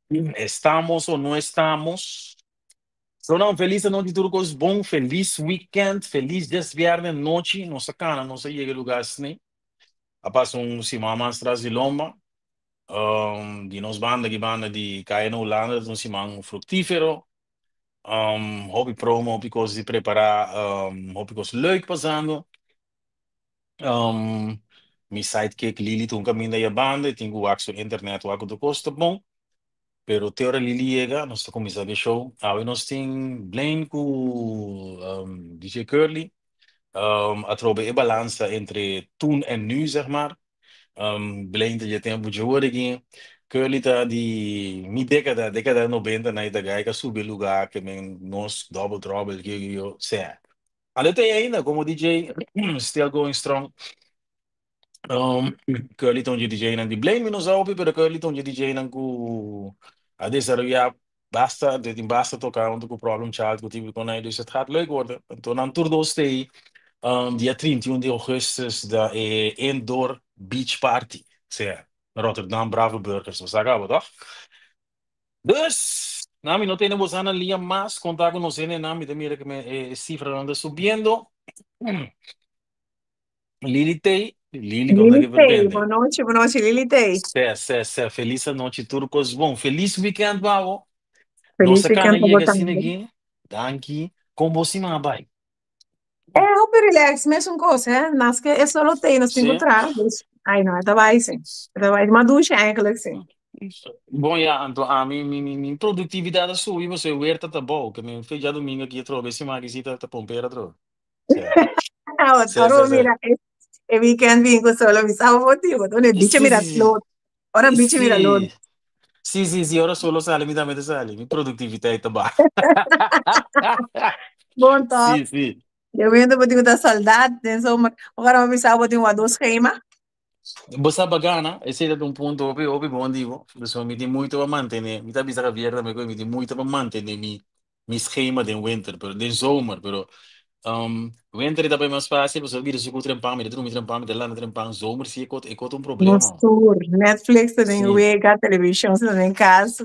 Estamos o no estamos? Sona felis nochi, tur kos bon, felis weekend, felis djabièrnè nochi, nos a kana, nos a yega lugá asina. A pasa un siman mas tras di lomba. Di nos banda, ku banda di Kaya na Hulanda, un siman fruktífero. Hopi promo, hopi kos di prepará, hopi kos leuk pasando. Mi sidekick Lili ta un kaminda ei banda, i tin ku wak su internet, wak ku kos ta bon. Pero te ora Lili yega, nos ta kuminsá e show. Awe nos tin Blaine ku DJ Curly. Atrobe e balansa entre toen en nu, zeg maar. Blaine ta ya tempu dje aki. Curly ta di mi dékada, dékada 90 na ita gai ka subi lugá ke men nos Double Trouble ke yo sea. Ale te ainda komo DJ still going strong. Curly ta un DJ nan di Blaine mi no sa hopi, pero Curly ta un DJ nan ku a desaroyá basta, de tin basta toká huntu ku Problem Child ku tipo kon dus het gaat leuk worden. Anto nan tur dos tei dia 31 di ougùstùs da e indoor beach party. Sea, Rotterdam Bravo Burgers, bo sa kaba, toch? Dus, na mi no tene boso na liña mas, konta ku nos hende mi ta mira ku e sifranan ta subiendo. Lili Tei, Lili, kon Lili ta Tei, verbende? bon nochi, bon nochi, Lili Tei. Se, se, se, felis nochi, tur kos bon. Felis weekend, babo. Felis Nos kana weekend pa bo yega asina tambe. aki. Danki. Kon bo siman a bai? Hopi relax, mesun kos, hè. Mas ku e solo tei, nos tin ku traha. Dus, ai no, ta bai si. Ta bai, mas dushi eigenlijk, si. Bon, ja, anto ami, mi produktividat a subi, pasobra e weer ta bon. Ke mi fe djadumingu aki atrobe, siman aki si ta pompera atrobe. Sí. Ah, Sí, ora sí, sí. mira, e weekend bin ku solo, mi sa motivo. Donde bichi mira flor. Ora bichi mira lor. Sí, ora solo sali, mi tambe ta sali. Mi produktividat ta baha. Bon, toch? Sí. Je weet dat ik dat soldaat en zo, maar we gaan maar bisa bo tin dos schema. Bo sa bagana, esei ta un punto hopi hopi bon di bo. Dus mi tin moeite pa mantené. Mi ta bisa Javier tambe ku mi tin moeite pa mantené mi schema den winter, pero den zomer, pero winter ta mas fásil, pasobra bira suku trempan, mi ta drumi trempan, mi ta lanta trempan. Zomer si e ko ta un Nos problema. tur, Netflix ta den wega, television ta den kas.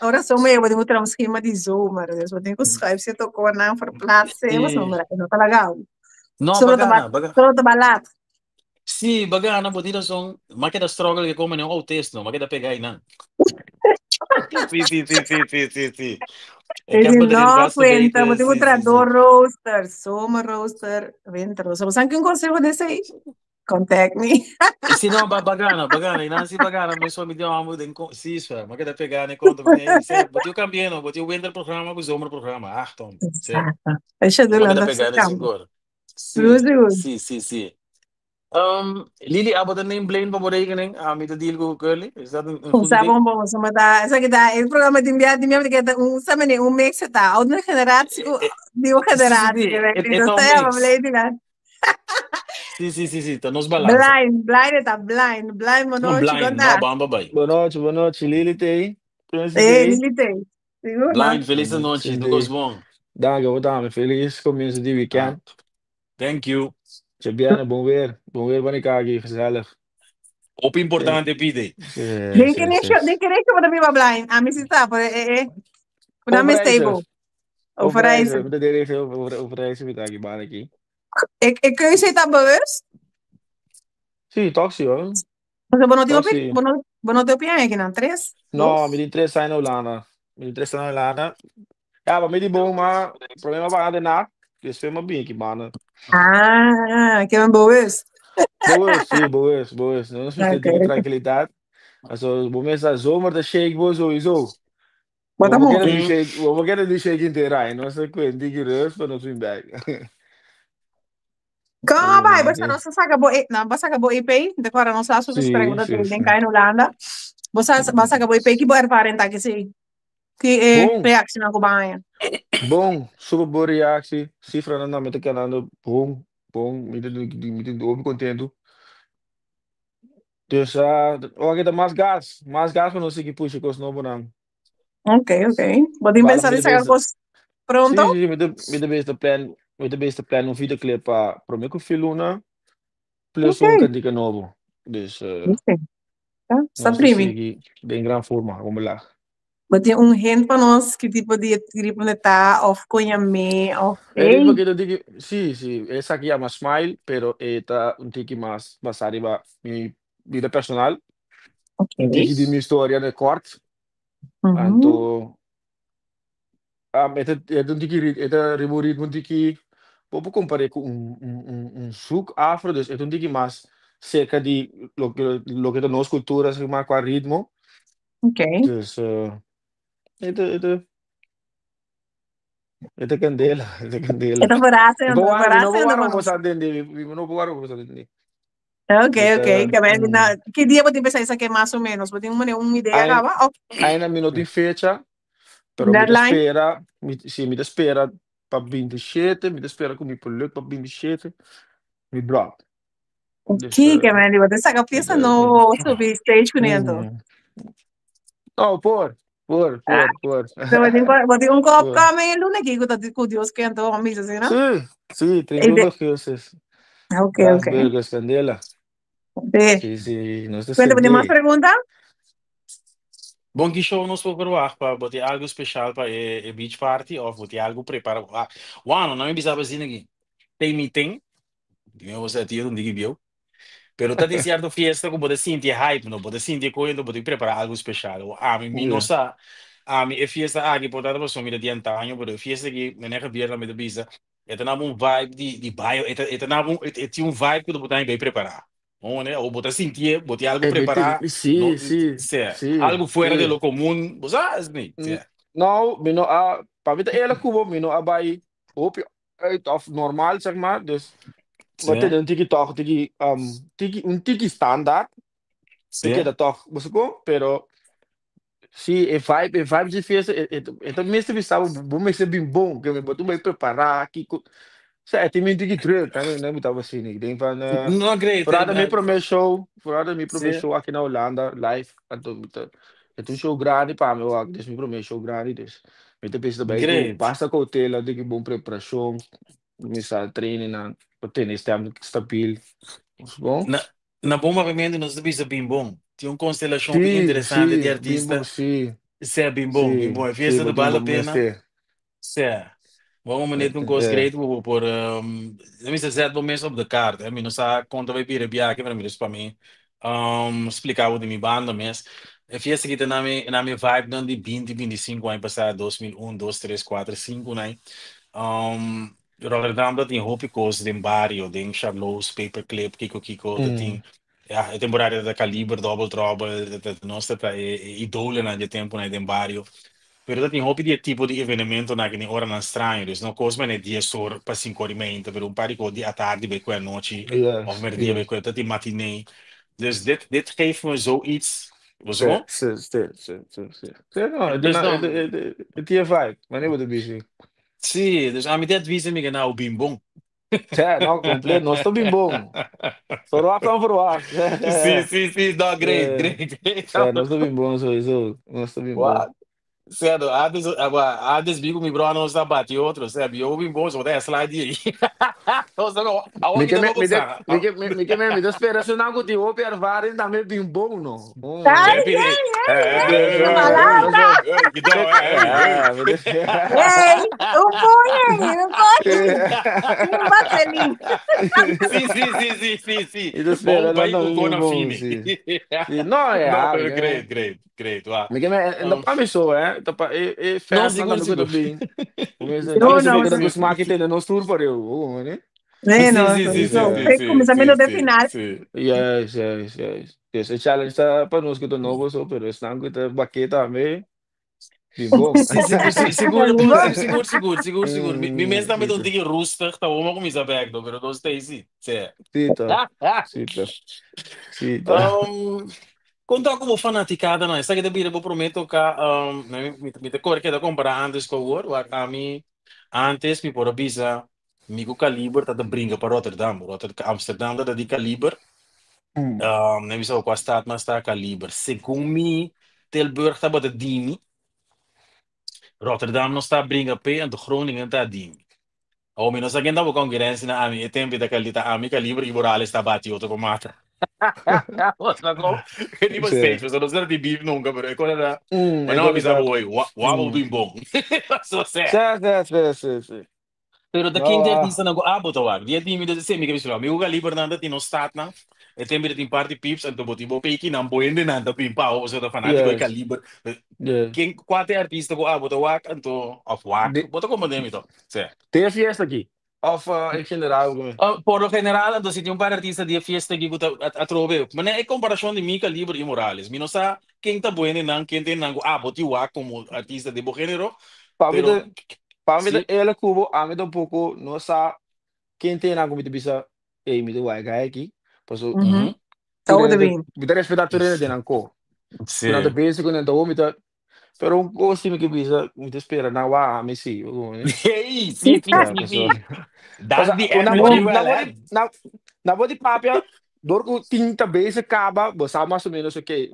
Ora zomer bo tin ku traha un schema di zomer. Dus bo tin ku schuif cierto konan, verplaatsen, pasobra no ta laga. No, Solo ta bagana, bagana. solo ta balat. Sí, bagana, bo tin rason. M'a keda struggle ke komo un autist, no. M'a keda pegá einan. Sí. Ik Ik heb di me erin no kuenta, bo vastgebeten. tin ku traha dos rooster, zomer rooster, winter rooster. Bo sa ki un konseho di esei? Contact me. Sí, no, bagana, bagana. I nan sí bagana, mes mi di amo den sí, so, m'a keda pegá ne konta. Mi di, hey, bo tin kambia, no, bo tin winter programma ku zomer programma. Ach, Tom. Sí. Exacto. E M'a schedule keda ta pegá ne cambia. sigur. Sigur, Sí, sigur. sí. Lili, abo ta neem Blaine pa bo rekening. Ah, mi ta deal ku Curly. Is dat een goed Sa idee? bon bon, so ta esaki ta e programma di mbia di mbia ke ta un sa mene un mix ta oude generatie ku nieuwe Sí, generatie. het Dus un ta ja, mix. maar blij Sí, ta nos balansa. Blind, blind ta blind, blind No bonochi blind, no konta. bamba bai. Bon nochi, Lili Tei. Prince Eh, Tei. Lili Tei. Sigur, no? Blind, felis nochi. Tur kos Cindy. bon. Dank je, dame. Felis komienso di Ah, weekend. thank you. Tje bon weer. Bon weer, wanneer gezellig. Hopi importante, pide. Sí, Den sí, ke sí. den ke regio bo ta blind? Ami si sa, pero una Overijssel. stable. Overijssel. Overijssel. Met de regio Overijssel met aki baan aki. E keuze ta bewust? Sí, toch sí hoor. Porque bo no tin Toch hopi, sí. bo no tin hopi aña akinan, tres, No, dos. mi tin 3 aña na Hulanda. Mi tin 3 aña na Hulanda. Ja, maar mi di bon, maar problema pa de nacht. Dus mi bin aki banda. Ah, ke men bewust. Bewust, sí, bewust, bewust. No is die trankilidat. Also, bo mesa zomer de shake bo sowieso. Wat Bo a kennen move. die shake, bo kennen die shake in terrein. No se kwenti ki rust pa nos win back. Kon bai, bo nos saka bo no, bo saka bo EP, de agora nos laatste gesprek dat den kai in Hulanda. Bo sa bo saka bo EP ki bo ervaring ta ki si. Ki e Bon. reactie na ku baña. Bon, super boa reactie. Cifra nan met de kanando. Bon, bon. Mi ta hopi kontentu. Dus ook ta mas gas. Mas gas pa nos sigui push kos nobo nan. Ok. Bo tin Bala pensa mi di ta saka bezig. kos pronto? Sí, mi ta bezig plan, mi ta bezig plan un videoclip pa promé ku fin luna plus un kantika nobo. Dus Ok. Ja, sta nos ta primi. sigui den gran forma, kom laag. Bo tin un hint pa nos ki tipo di ritmo e ta of kon yam'é of E ritmo ey? ki ta tiki, sí, sí, esaki yama Smile, pero e ta un tiki mas basá riba mi bida personal, un tiki di mi historia na e kort, anto e ta e ta un tiki rit e ta riba un ritmo un tiki bo por kompar'é ku un un un un zouk afro, dus e ta un tiki mas serka di loke loke ta nos kultura, asina kua ritmo. Dus e ta e ta e ta candela, e ta candela. E ta verrassing, Mi por e ta warda, mi no por verrassing warda pa pa nos. boso atende, mi no por warda pa boso atende. Ok, Mi ta, ok. Ke men mm. na, ki dia bo tin pensa esaki mas o menos? Bo tin un un idea Ai, kaba? Of ainda mi no tin fecha, pero mi ta deadline? spera, mi, si mi ta spera pa 27, mi ta spera ku mi por luk pa 27, mi drop. Dus, Ki ke men di bo ta saka piesa nobo subi stage kuné anto. Oh, por, por, Ah, por, por. so bo tin bo tin un Por. upcoming e luna aki ku ta ku Dios ke anto a misa asina? Sí, sí, E 31 de de augustus. Ok, Braaf ok. Burgers, Candela. De. Sí, sí, nos ta Cuenta, bo tin mas sentí. pregunta? Bon, ki show nos por verwacht pa bo tin algo special pa e beach party of bo tin algo prepara? Ah, wano, no mi bisa bo asina aki. Tem mi tem. Di mi bo sa tio un diki bieu. Pero ta tin cierto fiesta cu bo ta sinti e hype, no? Bo ta sinti e coy enton bo tin prepara algo special. O ami, mi no sa. Ami e fiesta aki por ta ta pasobra mi ta di antaño, pero e fiesta aki, meneer Javier tambe ta bisa, e ta naba un vibe di bayo, e ta e ta naba un, e tin un vibe cu bo ta bay prepara. Bo o bo ta sintié, bo tin algo E mi tin, prepara, no, sí, sí, sea, sí, algo fuera de sí. lo comun, bo sa, esei, sea. No, mi no a, pa mi ta eerlijk cu bo, mi no a bay hopi uit of normal, zeg maar. Dus, bo tene un tiki toch, tiki, tiki, un tiki standaard. Te keda toch, bo sa kon? Pero, si e vibe, e vibe di fiesta, e, e, e ta mester bisa bo, bo mester bin bon, ke bo ta bai prepara kiko. Sa, e tin mi un tiki druk, ta mi, mi tabata asina. Ik denk van, No, great. vooral mi prome show, vooral mi prome show aki na Hulanda, live, anto mi ta, e ta un show grandi pa mi wak, dus mi prome show grandi, dus mi ta bisa bai ku basta koutela, di ki bon preparashon, mi sa training-nan pa tene stem stabil, bon. Na, na bon papiamentu nos ta bisa bin bon. Tin un konstelashon hopi Sí, interesante di sí, bin bon, artista. sí, Sea bin bon, bin sí, bon. E sí, fiesta bo ta tin bal bo la pena. mester. Sea. Bo un manera un kos great ku bo por mi mester zet bo mes op de kaart, hè. Mi no sa kon ta bai bira e biaha pero mi dus pa mi splika bo di mi banda mes. E fiesta aki ta na mi na mi vibe nan di binti, 25 aña pasá, 2001, dos, tres, kuater, sinku nai. Rotterdam ta tin hopi kos den bario, den Charlois, Paperclip, kiko kiko ta tin. Ya, e temporada ta Kaliber, Double Trouble, ta nos ta ta e e idolenan dje temponan den bario. Pero ta tin hopi di e tipo di evenementonan aki den oranan straño, dus no kos manera dies or pa sinku or i meinta, pero un par di kos di atardi bai ku e anochi of merdia bai ku e, ta tin matiné. Dus dit dit geeft me zoiets, bo sa Sí, kon? sí, sí, sí, sí, sí. Sí, no, e Dus na, e, no, e, e tin e vibe, manera bo ta bisa. sí, dus ami ta advisa mi gana bin bon. Sí, no, completo, nos ta bin bon. Verwacht onverwacht. Sí, sí, sí, no, great, great, great. Sí, nos ta bin bon sowieso, nos ta bin bon. Wa, Cierto, antes, ah, antes vi con mi bro no sa bati otro, sea, yo bin bon, so da slide ahí. O sea, no, awor Mi kita ke me, pa mi te, bosa. mi ke, mi, mi ke me, mi ta spera su nan ku tin hopi ervaring tambe bin bon no. Ay, Pepi, ay, ay, Dus, ay, palabra. eh, kita, eh, ah, mi te, Ey, un puño, un coche. Un vaselina. Sí, sí, sí, sí, sí, sí. Mi ta spera Bon, nan bai tambe ku bin kona bon, fini. sí. Sí, no, No, ja, mi pero ke great, great, great, wa. mi ke me, no pa mi so, eh, ta pa e, e No, fans nan sigur, tambe ku ta sigur. bin. Tenminste, No, tambe no, se keda Sí, ku sí, smaak sí. tene nos tur pareu. Oh, né? Nee, Sí, no, sí, sí, Dus, sí, sowieso. sí, Pe sí, kuminsamentu sí, te sí, final. sí. Yes, yes, yes. Dus e challenge ta pa nos ku ta nobo so, pero esnan ku ta baké tambe, bin bon. Sí, sigur, sí, sigur, Bin bon, bon. sí, sigur, sigur, sigur, sigur. Mi mes tambe ta un Sí, tiki rustig, ta bon kuminsá bèk, no, pero nos ta ei sí. Sí. Sí, toch. Sí, toch. Sí, toch. Konta ku bo fanatikada nan, esaki ta bira bo promé toka, mi ta kore keda kompará antes ku awor, wak ami antes mi por a bisa mi ku Kaliber ta ta bringa pa Rotterdam, Rotter Amsterdam ta ta di Kaliber, mi a bisa bo kua stad mas ta Kaliber, segun mi Tilburg tabata di mi, Rotterdam nos ta bringa p'e anto Groningen ta di mi. Awor mi no sa ken ta bo konkurensia na ami, e tempu ta ami Kaliber i Morales ta bati otro pa mata. Bo ko riba Sí. stage, pasobra no sa di beef nunka, pero e kos ta, ma E no kos bisa ta. bo, "Oi, wa bo bin bon." So sea. Sí, sí, sí, sí, sí. Pero ta No, ken di ah. artistanan ku abo ta wak? Dia tin mi ta mi ke bisa, mi ku Kaliber nan ta tin nos statnan, e tempo tin parti pips, anto bo tin bo peki nan bo hendenan ta bin pa bo pasobra ta fanátiko di Kaliber. Ken kua ta e artista ku abo ta wak anto òf wak? Bo ta komprendé mi to? Sea. Den e fiesta aki òf en general? Por lo general anto si tin un par di artista di e fiesta aki ku ta atrobe. Manera e komparashon di mi, Kaliber i Morales. Mi no sa ken ta bo hendenan, ken ta hendenan ku abo tin wak komo artista den bo género, Pa mi pero ta, pa mi ta si. eerlijk ku bo, ami tampoco no sa ken ta hendenan ku mi ta bisa, ey, mi ta wak e guy aki, paso tur Todo hende ta, bien. mi ta respetá tur hende den nan ko. Ku nan ta bezig ku nan ta mi ta, pero un kos si mi ke bisa, mi ta spera nan wak ami si, bo kono. Hey, si, si, Ya, si, paso, si. paso That's the nan bo energy di, nan well, bo hè? di, nan, nan bo di papia, dor ku tin ta bezig kaba, bo sa mas o menos oké,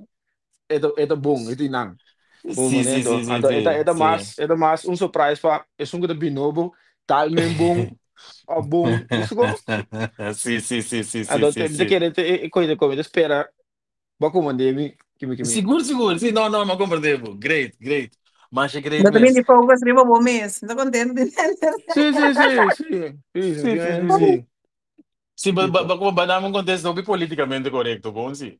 e ta bon, e tin nan. Un Sí, sí, momento. sí, sí, Anto e ta sí, e ta sí. mas e ta mas un surprise pa esun ku ta bin nobo, tal men bon òf bon. Visto ko? Sí, sí, sí, sí, sí, Anto sí, mi ta sí. kere te e koe ta koe mi ta spera bo komand'é mi kimi kimi. Sigur, sigur. Sí, no, no, mi a komprendé bo. Great, great. Masha great Bo ta mes. bini focus riba bo mes. Mi ta contento di tende. Sí, sí, sí, sí. Sí, Sí, sí, sencillamente sí, sí. sí. Sí, Sí, ba, to. ba, ba, dame un contexto hopi políticamente correcto, bon sí.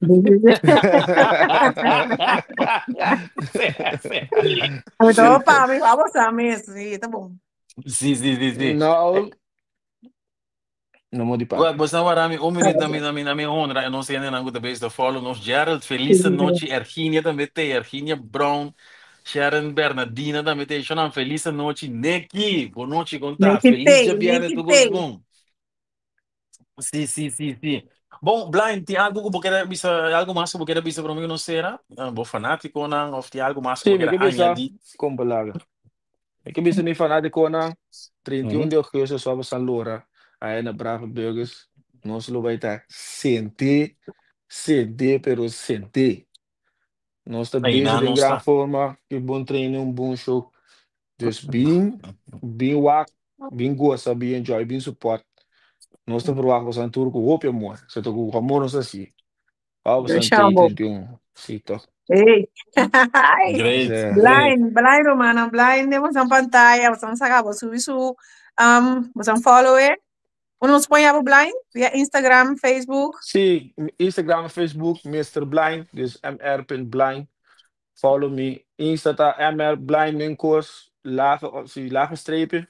Sí, sí. Mi Sí, ta to. pa mi, vamos a mes. Sí, ta bon. Sí, sí, sí, sí. No, no mo di Wak, papia. bos nan wara mi un minuut na mi na mi na mi honra en nos hendenan ku ta bezig ta follow nos. Gerald, feliz nochi. Erginia tambe te, Erginia Brown, Sharon Bernardina tambe te. Shonan, feliz nochi. Neki, bon nochi kon ta? Neki Feliz te, djabièrnè neki tur te. kos bon. Sí, sí, sí, sí. Bon, Blind, tin algu ku bo kere bisa, algu mas ku bo kere bisa promé ku nos sera? Bo fanátikonan òf tin algu mas ku Sí, bo mi kere ke bisa añadí? kon palabra. Mi ke bisa mi fanátikonan, 31 di augustus so San Lora, aya na Bravo Burgers, nos lo bai ta sentí, sentí, pero sentí. Nos ta Ei, bezig nan den nos gran ta. forma, ku bon training, un bon show. Dus bin, bin wak, bin gosa, bin enjoy, bin support. Nos ta verwacht boso tur ku hopi amor. So ta ku amor nos hasi. Wou boso Deixa tei bo. 31. Sí, toch. Hey. Great, Sea. great. Blind, blind Romana, blind den boso pantaya, boso saca bo subi su boso follow e. Uno nos pone abo blind via Instagram, Facebook. Sí, Instagram, Facebook, Mr. Blind, dus mr.blind. Follow me. Insta ta mr blind menkos, lage, sí, lage streepje.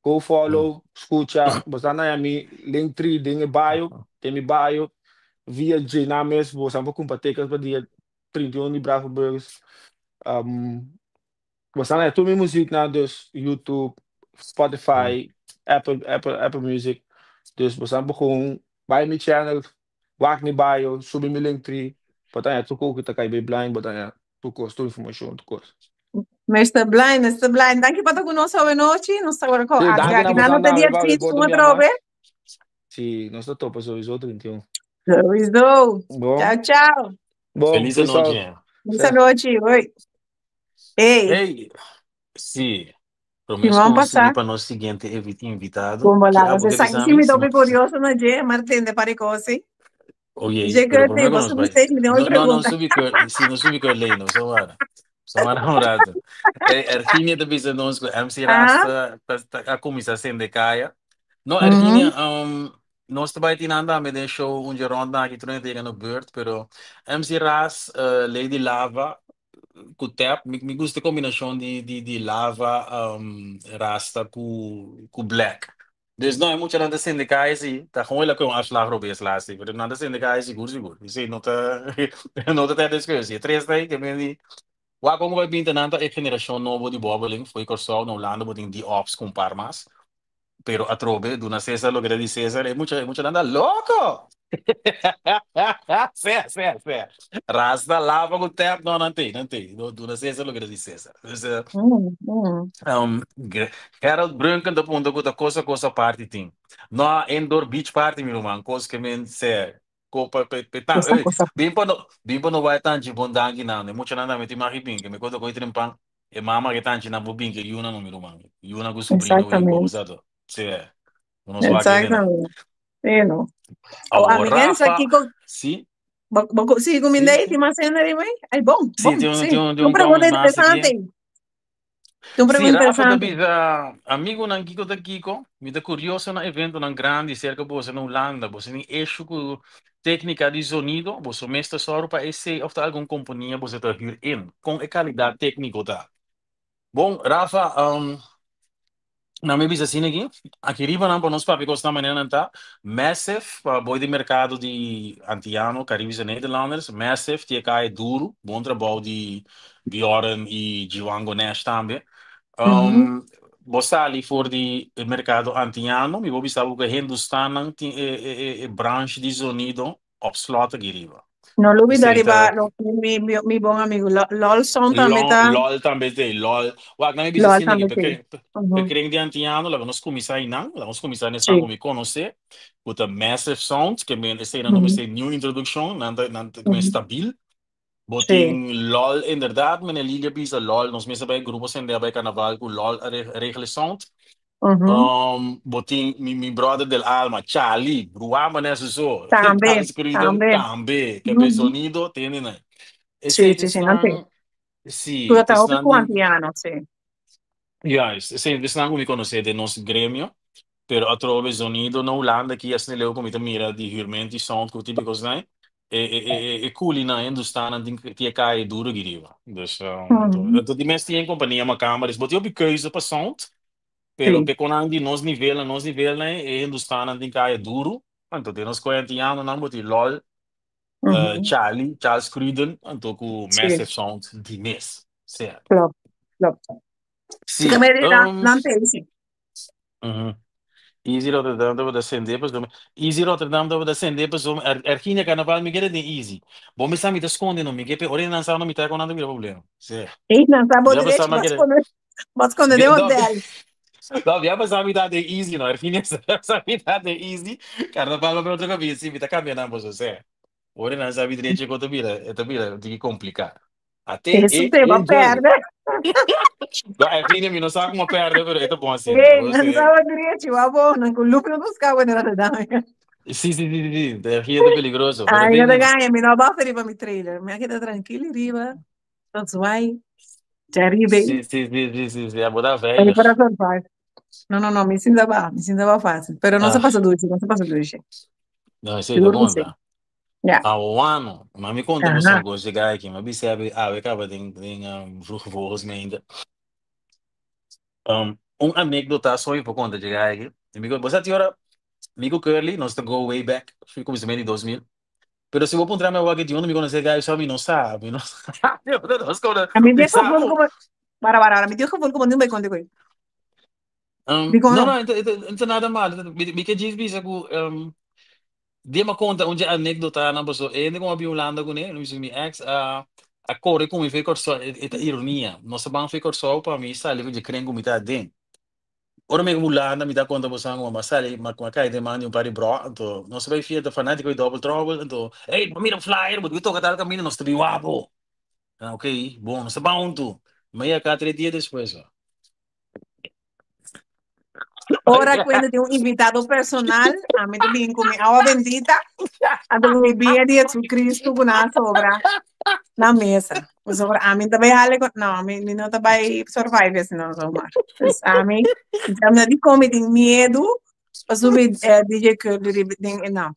Go follow, scucha. Bo na mi Linktree den e bio, den mi bio. Via Gina mes, bo por kumpra tickets pa dia 31 di Bravo Burgers. Bo na tur mi muziek na, dus YouTube, Spotify, Apple Music. Dus bo por gewoon bij mi channel, wak mi bio, subi mi Linktree. Bo ta tur ku ta kai bij blind, bo ta tur kos, tur informashon, tur kos. Mr. Blind, Mr. Blind, danki pa ta ku nos awe nochi. Nos ta awor Sí, danki aki na na boso no dia tambe, pa 31 mi atrobe. Sí, nos ta topa sowieso 31. Sowieso. Bon. Ciao, ciao. Bon, Feliz peace out. nochi. Feliz nochi. Oi. Hey. Hey, sí. Promé Simón ku nos sigui pasa. pa nos siguiente invitado. Como Ki la, abo você ke sabe bisa si mi? mi Simón. topi curioso na je, Martín de Paricosi. Oye, Je pero que promé te, ku você nos me bai. stage, me deu uma No, no, no pergunta. subi ku, sí, no subi ku lei, no, so wara. So wara un rato. Erginia ta bisa nos ku MC Rasta ta a kuminsá sende kaya. No, Erginia, nos ta bai tin anda me den show un rond na aki tur yega no beurt, pero MC Ras, Lady Lava, ku Tap, mi gusta e kombinashon di Lava, Rasta ku Black. Dus no, e muchanan ta sende kaya si, ta gewoon la ku un afslag robes laatste, pero nan ta sende kaya sigur sigur. Esei no ta ter discussie. E tres ta ei ke men di, wak como bai binti nan ta e generashon nobo di bobbeling, fo'i Kòrsou na Hulanda bo tin di ops ku un par mas. Pero atrobe, duna Cesar loke ta di Cesar, e muchanan ta loko! Sea, sea, sea. Rasta, Lava ku Tap, no, nan tei, nan tei. Duna Cesar loke ta di Cesar. Dus, Harold Brunken ta punta ku ta kosa kosa party tin. No, indoor beach party mi ruman, kos ke men se ko pa pe pe tan. Kosa Ey, kosa. bin pa no bai tanchi bon danki nan. E muchanan tambe tin magi bin, ke mi kota koi trimpan. E mama ke tanchi nan por bin ke yuna no mi ruman. Yuna ku sobrino bin ko Exactamente. sa to. Se, nos wak ende nan. Exactamente. Sí, no. O Awor amiga, sa Rafa, kiko, sí, bo, bo, sí, sí, kumindei, sí. ti mas senda di mei? Ay, bon, Sí, bon, tin un, sí. tin un, tin Un un pregunta comment mas aki. interesante. Tin un Sí, pregunta Rafa ta interesante. bisa, amigunan kiko ta kiko? Mi ta kurioso na eventonan grandi serka boso na Hulanda. Boso tin issue ku téknika di zonido? Boso mes ta sòru pa esei òf ta algun kompania boso ta hür in? Kon e kalidat tékniko ta? Bon, Rafa, Nan mi bisa asina aki, aki riba nan pa nos papia kos nan manera nan ta, Massive pa boi di merkado di Antiano, Caribische Nederlanders, Massive ti e kai duru, bon trabou di Bjorn i Djiwango Nash tambe. Bo sali for di e merkado Antiano, mi bo bisa bo ku e Hindustannan tin e e e branch di zonido op slot aki riba. No lubida Esei riba ta lo, mi, mi, mi bon amigo Lolson tambe LOL, ta. LOL tambe te, LOL. Wak, nan mi bisa LOL asina aki, tambe te. pe kren di antiano, laga nos kuminsá einan, laga nos kuminsá nesnan ku mi konosé, ku ta Massive Sound, ke men esei nan no mester niun introdukshon, nan ta, nan ta men stabil. Bo tin LOL inderdaad, meneer Lilia bisa LOL, nos mester bai grupo sende a bai karnaval ku LOL a regla e sound. Bo tin mi, mi brother del alma, Charlie, bruá manera su so. Tambe, Charles Cruden tambe. tambe, ke be zonido tene nan. Sí, Esei sí, sí, nan te. esnan, sí, Tu ta hopi esnan ku di, antiano, sí. juist, esei esnan ku mi konosé den nos gremio, pero atrobe zonido na Hulanda aki asina leu ku mi ta mira di huurmento i sound ku tipo kosnan, e e e e e kulinan, e hindustannan tin tin e kai duro aki riba. Dus, anto di mes tin e kompania makamba, dus bo tin hopi keuze pa sound, Pero pe konan di nos nivel na nos nivelnan e hindustannan tin kaya duru, anto den nos koyantianonan bo tin Lol, Charlie, Charles Cruden, anto ku Massive Sound di mes. Sea. Klopt, klopt. Sí, Su kemey nan te sí. Easy Rotterdam tabata sende pasobra Easy Rotterdam tabata sende pasobra Erginia Carnaval mi kere den Easy. Bo mi sa mi ta skonde no mi ke pe ora nan sa no mi ta kon nan ta bira problema. Sea. Ey nan sa bo Bia derecho pasá mi bas kere konde bas konde den no, hotel. no, bia pasá mi ta den Easy no Erginia sa mi ta den Easy Carnaval pa otro kaminda si mi ta kambia nan pasobra sea. Ora nan sa mi derecho kon ta bira e ta bira un tiki kompliká. Ate Eso e te va enjoy. perde. No, Erginia mi no sa como perde pero e ta bon asina. Ey Bo nan se sa bo derecho wa bo nan ku loop no busca bo den Rotterdam. Sí, sí, sí, sí, sí. Erginia ta peligroso, pero Ay, no te fin. gaña, mi no bafa riba mi trailer. Mi a keda tranquilo riba. Tot zwaai. Caribe. Sí, sí, sí, sí, sí, sí. Abo ta Pero veilig. para survive. No, no, no, mi sinta ba, mi sinta ba fácil. Pero no se Ah, pasa dulce, no se pasa dulce. no, esei ta Seguro que sí. konta. Ya. Awano, ma mi konta boso un Ajá. kos di aki. Ma bisa awe, awe kaba den, den vroege vogels meende. Un anekdota so mi por konta di aki. Mi ko, bo sa ti ora, mi ku Curly, nos ta go way back, fi kuminsamentu di 2000. Pero si bo puntra mi awor di unda mi conoce Gaby so mi no sa, mi no sa. Nos como A mi mi tin sa gevoel ku como para para para mi tin gevoel como nunca contigo. Digo no no. no, ento nada mal. Mi ke djis bisa ku dia mi a konta un dje anekdota nan paso e hende ku mi a bin Hulanda kuné, mi bisa mi ex a a kore ku mi for Kòrsou, e ta ironia. Nos a ban for Kòrsou pa mi sali ku dje kren ku mi ta aden. Ora mi Hulanda mi ta konta boso ku mi a sali mi a kai den man di un par di brò anto nos a bai fiesta fanátiko di Double Trouble anto ey bo mira un flyer bo toka tal kaminda nos ta bin wapo ah ok bon nos ta ban huntu mi a yaka tres dia despues. Ora ku hende tin un invitado personal ami ta bin ku mi awa bendita anto ku mi bia di Jesucristo ku nan a sobra na mesa. Pasobra ami ta bai hale ku, no, mi, mi no ta bai survive asina no zomaar. Dus ami, mi ta di kon mi tin miedu pa subi eh, DJ Curly riba den e no.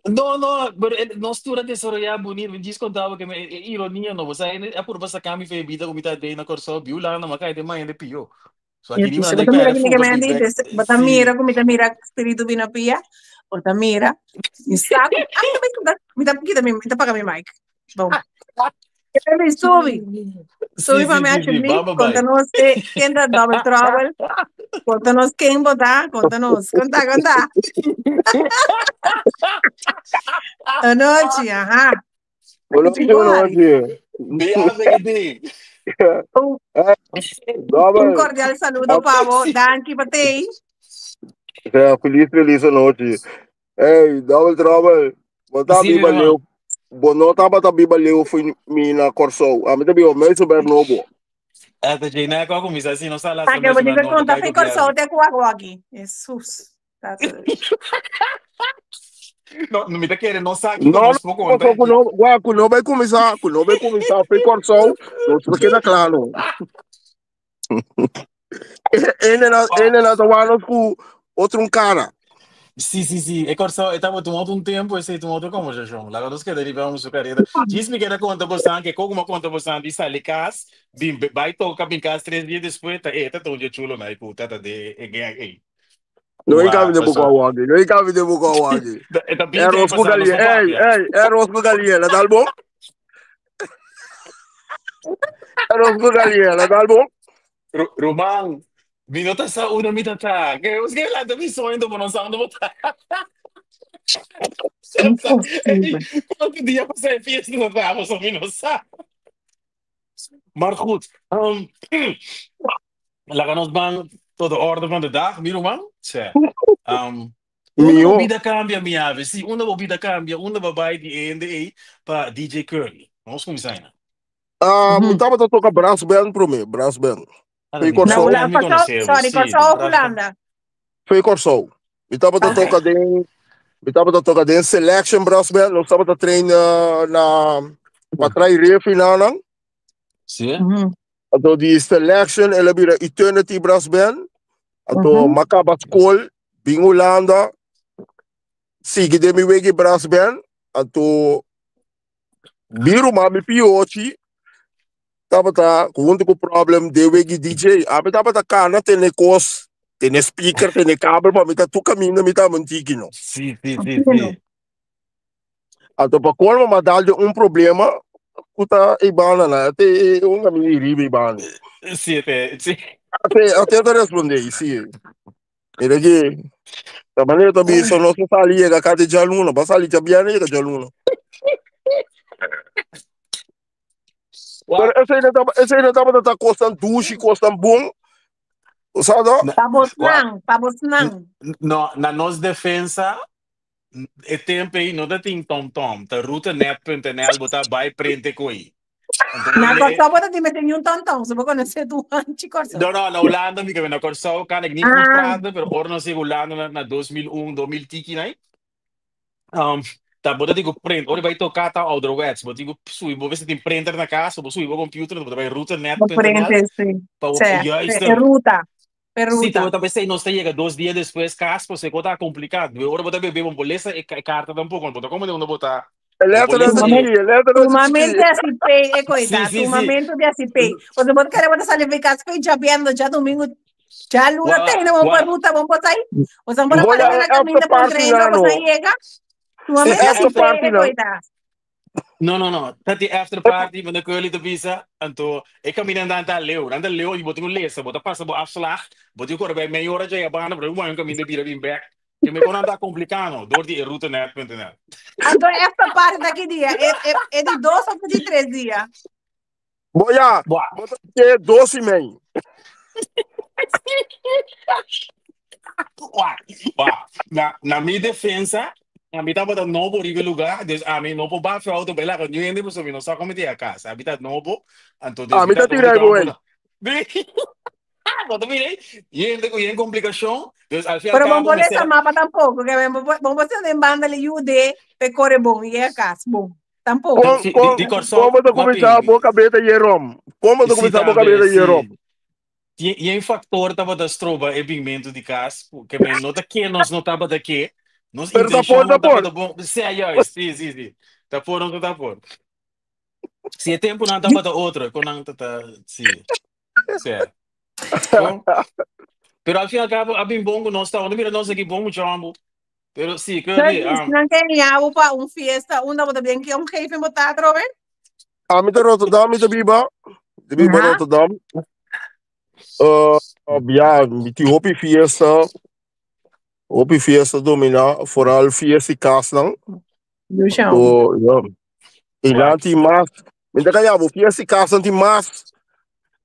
No, no, pero el, nos tur a desaroyá bonito. Mi djis kontaba ke e, e ironia no. Bo sa, a purba saka mi fe bida ku mi ta den na Kòrsou, biu lana, ma kai den mañana pió. So Yo aki tu riba se nan bota mira perde que mi que fuga me andi, feedback. bota mira Sí. ku mi ta mira spiritu bina pia, bota mira, mi saco, ah, mi ta mi ta kita mi, mi ta paga mi mic. Bom. Mi subi. Sí, Subi pa sí, mi sí, sí. alsjeblieft. Baba bai. Contanos eh, ken ta Double Trouble. Contanos ken bo ta. Contanos. Conta, conta. Anochi, aha. Buenas Chico noches, Ari. noches. Bienvenido, Gidi. Un, Eh, un Double. cordial saludo pa bo. Sí. Danki pa tei. Sea, feliz, feliz noche. Hey, Double Trouble. Bo ta Sí, mi biba hermano. leu. Bo no tabata biba leu fu mi na Kòrsou. Ami ta biba Muizenberg nobo. Hasta Jane a kuminsá así, no sa Pa lastra que bo Muizenberg diga nobo, conta kai fe Kòrsou gobierno. te ku awo aki. Jesus. Tata. No, no, mi ta kere no sa kiko No, nos por no, konta paso ku aki. no, wak, ku no bai kuminsá, ku no bai kuminsá fe Kòrsou, nos ta keda kla no. Ene na, Wak. ene na ta wak nos ku otro un kara. Sí, sí, sí. E Kòrsou, e tabata un otro un tempu, esei ta un otro konversashon. Laga nos keda riba un su kareda. Djis mi keda konta bosan, ke koko mi a konta bosan di sali kas, bin bai toka bin kas tres dia despues, ta e ta un dje chulo na e ku tata de e gang ei. No e Wak, kabi de paso. buko awaki, no e kabi de buko awaki. E ta 20 aña Eros ku pasá, nos galie, no ey, papia. ey, eros ku galie, la dal bon? Eros ku galie, la dal bon? Ruman, mi no ta sa unda mi ta ta. Ke es ke lanta mi soño bo no sa unda bo ta. Imposible. Kuantu dia pasá e fiesta no ta, bo mi no sa. Maar goed, laga nos ban tot de orde van de dag, mi ruman. Tse. Unda bo Mihó. bida cambia, mi ave? Sí, unda bo bida cambia? Unda bo bai di E N D E pa DJ Curly? Vamos cuminsa aina. Ah, mi tabata toca brass band promé, brass band. Ala, Fei di Na brass Kòrsou. band Hulanda, mi Kòrsou, conoce bo, sorry, sí, di Kòrsou of brass band. Hulanda? Fei Kòrsou. Mi tabata Ok. toca den, mi tabata toca den selection brass band. Nos tabata train na pa trai refi nan. Sí? Anto di selection el a bira Eternity Brass Band. Anto m'a kaba skol, bin Hulanda, sigui den mi wegi brass band. Anto mi ruman mi piochi tabata huntu ku problem den wegi DJ. Ami tabata kana tene kos, tene speaker, tene kabel pa mi ta tur kaminda mi ta mantiki no. Sí, sí, sí, sí. Anto pa colmo m'a dal den un problema cu ta e banda nan. Ate e un caminda di riba e banda. Sí, te, sí. Ate, ate ta responde, sí. Mira aquí. Ta manera ta bisa nos ta sali yega acá de djaluna. Ba sali djabièrnè yega djaluna. Pero Wak. esei no tabata, esei no tabata ta kosnan dushi, kosnan bon. Sa no? Na, Pa wak. bosnan, pa bosnan. No, na nos defensa, E tempo ei no ta tin TomTom, ta rutenet.nl bo ta bai prente koe. Anto Na e, Kòrsou bo ta tin mester niun TomTom, so bo konosé tur hanchi Kòrsou. No, no, na Hulanda mi ka na Kòrsou kan ik niet goed Ah, praten, pero ora nos yega Hulanda na, na 2001, 2000 tiki nai, um, ta bo ta tin ku print, ora bai toka ta ouderwets, bo tin ku subi, bo mester tin printer na kas, bo subi bo computer, bo ta bai bo rutenet.nl prente, sí. pa bo, Sí, e juist e ruta. Sí, Peruta. ta pesey nos ta yega dos dia despues kas, pasobra e kos ta kompliká. Due ora bo ta bebe, bo por lesa e karta tampoko, bo ta komo de unda bo ta, E bo por letra lesa ta e. chikí, e letra ta Sumamente chikí. así pe, e Sí, coita, sí, sí. sumamente de así pe. O sea, vos querés vos salir de casa pe, ya viendo, ya domingo, ya luna Wa, tene, vamos wa, por ruta, vamos por ahí. O sea, vamos Voy para a la e camina after por party tren, na vamos no. a llega. E Sumamente sí, así after pe, party e na. coita. No, no, no. Ta di after party, want dan Curly te bisa. Anto, ik kan mi dan ta leu. Dan ta leu, je moet een lezen. Bo ta pasa bo afslag. Bo tin ku bij meia hora ya bana, pero un caminda bira bin back. Que me kon anda complicano door di routenet.nl. Anto, after party ta ki dia? E, e, e di dos of di tres dia? Bo ya, Buah. bo ta ke dos i mei. Wah, wah. Na mi defensa, ami tabata nobo riba e lugá, dus ami no por bafia auto bai laga niun hende pasobra mi no sa kon mi ta yega kas. Ami ta nobo, anto dus mi Ami ta ta tira único bo ei. ambula. Bo ta mira ei, hende ku yen komplikashon, dus al fin al Pero bon kabo por mester esa mapa tampoco, que bon bon por ser en banda le yude, pe corre bon, y a cas, bon. Tampoco. Kon, Si, di, kon, di kon Kòrsou, bo ta kuminsá mapin, bo kabeta Jerom? Kon bo ta si kuminsá bo tambe, kabeta si. Jerom? Yen factor tabata stroba e binmentu di cas, ke men no ta ke nos no tabata ke, nos Pero ta por, intencion ta no por. tabata bon, sea juist, si, si, si, ta por no ta por. Si e temponan Di- tabata otro, con nan ta, si, sea. Bon, pero al fin y al cabo a bin bon cu nos ta, mira nos aki bon mucha homber, pero si, Curly, Curtis, nan ke ñabu pa un fiesta, unda bo ta bien ke omgeving bo ta atrobe? Ami ta Rotterdam, mi ta biba. Mi ta biba Aha. Rotterdam. Uh, ja, mi tin hopi fiesta. Hopi fiesta dominá, vooral fiesta di kasnan. Dushon. So, ja. E nan Wak. tin mas, mi ta kaya bo, fiesta di kasnan tin mas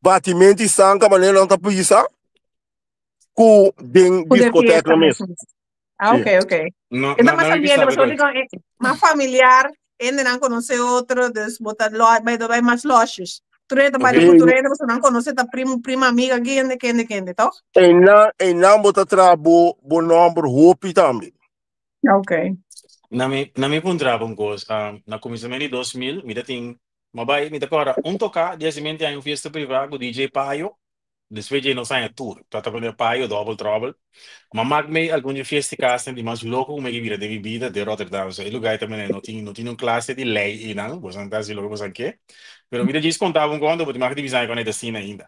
batimento i sanka manera nan ta pisa ku den Ku den diskotek fiesta nan mes. mes. Ah, Sí. ok, ok. No, Esta no, más no mi ambiente, bisa, pasobra pero digo, eh, más familiar, hende nan conoce otro, dus bo ta lo, bai do bai mas losjes. Tur hende ta ok. baila ku tur E, hende, pasobra nan conoce ta primo, prima amiga, kende, kende, kende, toch? e nan, e nan bo ta traha bo, bo nomber hopi tambe. Ok. Na mi puntra bo un kos. Na kuminsamentu di 2000, mi ta tin, m'a bai, mi ta kòrda un toká di hasimentu di aña un fiesta privá ku DJ Payo. Despues dje nos haña tur. Ta ta Payo, Double Trouble. M'a mak mei algun di fiesta kasnan di mas loko ku mi a bira den mi bida den Rotterdam. So e lugá ei ta manera no tin un klase di lei einan. Boso ta hasi loke boso ke. Pero mi ta djis konta bo un kònta, bo tin mag di bisa mi ku nan ta asina ainda.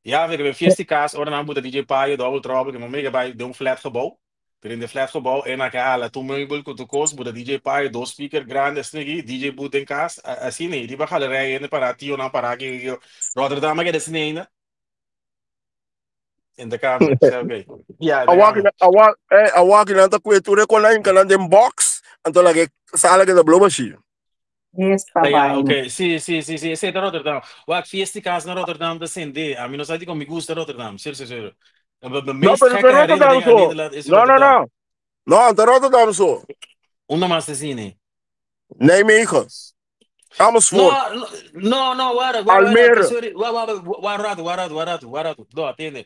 Ja, we hebben fiesta kas, ora nan buta DJ Payo, Double Trouble, ku mi amiga bai den un flatgebouw. Pero in de flatgebouw en a hala tur meubel ku tur kos, buta DJ Payo, dos speaker grande asina aki, DJ booth den kas, asina ei, riba galerij hende pará, tionan pará aki, Rotterdam a keda asina ainda. In de kamer, sa oké. Ja, in de Awak kamer. awak awak nan ta kue tur e konan hinka nan den box, anto laga e sala keda blo bashí. Esta Ah, ja, vaina. oké. Sí. Esei ta Rotterdam. Wak, fiesta kas na Rotterdam ta sende. Ami no sa di kon mi gusta Rotterdam. Serio, serio, serio. De No, meest pero ta gekke Rotterdam herinnering aan so. Nederland is No, no, Rotterdam. no. No, ta Rotterdam so. Unda mas ta asina? Nijmegen, Amersfoort, No, wara, wara, wara, Almere. sorry, wara, wara, wara, wara, wara, wara, no, atende.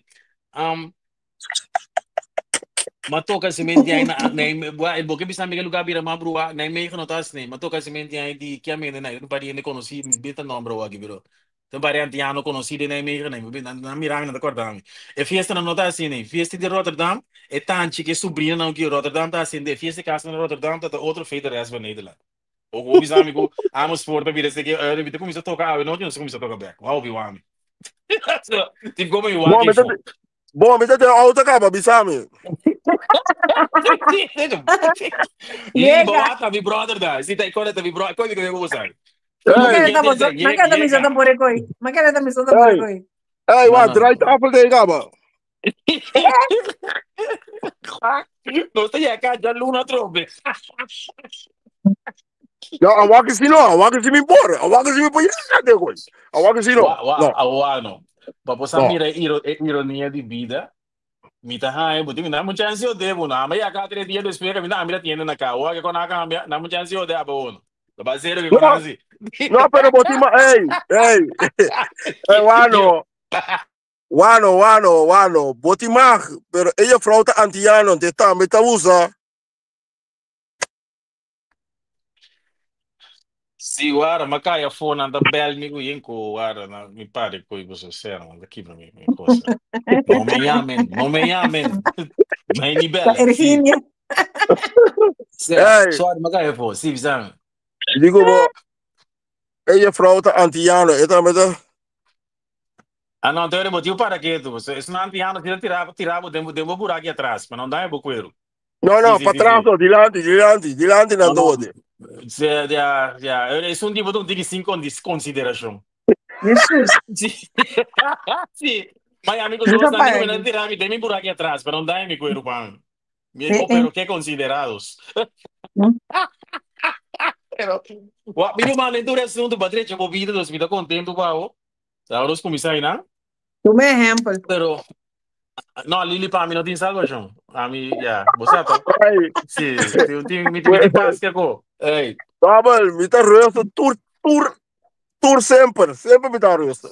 M'a toka simenti aí na, na, wa, bo ke bisa mi lugar bira ma brua, Nijmegen no tas ne, m'a toka simenti aí di kia mene na, un pariente conocí, mi bita nombre wa bro. Un pariente antiano conocí de Nijmegen, na, na, na mira mi na acorda mi. E fiesta no ta asina, ne, fiesta di Rotterdam, e tanchi ke sobrina nan ki Rotterdam ta asina, e fiesta casa na Rotterdam ta otro feito resto van Nederland. O ko bisa mi ku Amersfoort ta bira se ke, mi ta kuminsa toka awe, no, no kuminsa toka back. Wow, bi wami. Tipo como mi Bom, waki mi ta fo. bom, mi ta den auto kaba, bisa mi. Lili Llega. bawata mi brother da. Si ta ikona ta mi brother, koi ko ko sabi. Ma Hey, kere ta boso, ma kere ta mi sota por ekoi. Ma kere ta mi sota por hey, ekoi. hey, No, wat, no. draai tafel tegen kaba. No ta ya ka ja luna trombe. Ja, awak si no, awak si mi por, awak si mi por ya de koi. Awak si no. Wa wa No, awa no. Pa posa no. mira ironia di vida. Mi ta hai, buti mi na mu chance yo debo na. Ma ya ka 3 dia despues mi na mira tienda na ka. Wa ke kona cambia, na mu chance yo de aba uno. Ba zero ke No, kona si. no, pero botima, hey, hey, hey, wano, wano, wano, wano, botima, pero ella flauta antiano, te ta, me ta usa. Si, wara, ma kaya phone anda bel mi ku yenko wara na mi pare ko ibo so sera, manda kibra mi cosa. No me llamen, no me llamen. Nee, niet Ta bellen. Si. Erginia. Zeg, Hey, sorry, ma kaya phone. Si, bisang. digo bo, ella flauta antiano, esta me ta. Ah, no, então era motivo para quê tu? Se não antiano, tira tirava, tirava, demo buraco atrás, mas não dá é bocueiro. No, Si, no, si, pa si, atrás, si. no, dilante, dilante, dilante No, nan no. doode. Ja, ja, es un tipo de un tiki sin consideración. Jesus. Si. Si. Mas amigos, Nunca dos amigos me paga. dan tirar, mi mi buraco atrás, pero não dá mi cuero pan. Eh, Oh, eh. pero qué considerados. Pero, wa, mi ruman, en tu asunto, padre, yo vida, dos mi contento, pao. Ahora os comissário, não? Tu me ejemplo. Pero, no, Lili, para mim não tem salvação. A mim, ja, você tá. Hey, Si, tin, mi tin paz que ko. Hey. Double, mi ta rustig, tour, tour, tour semper, semper mi ta rustig.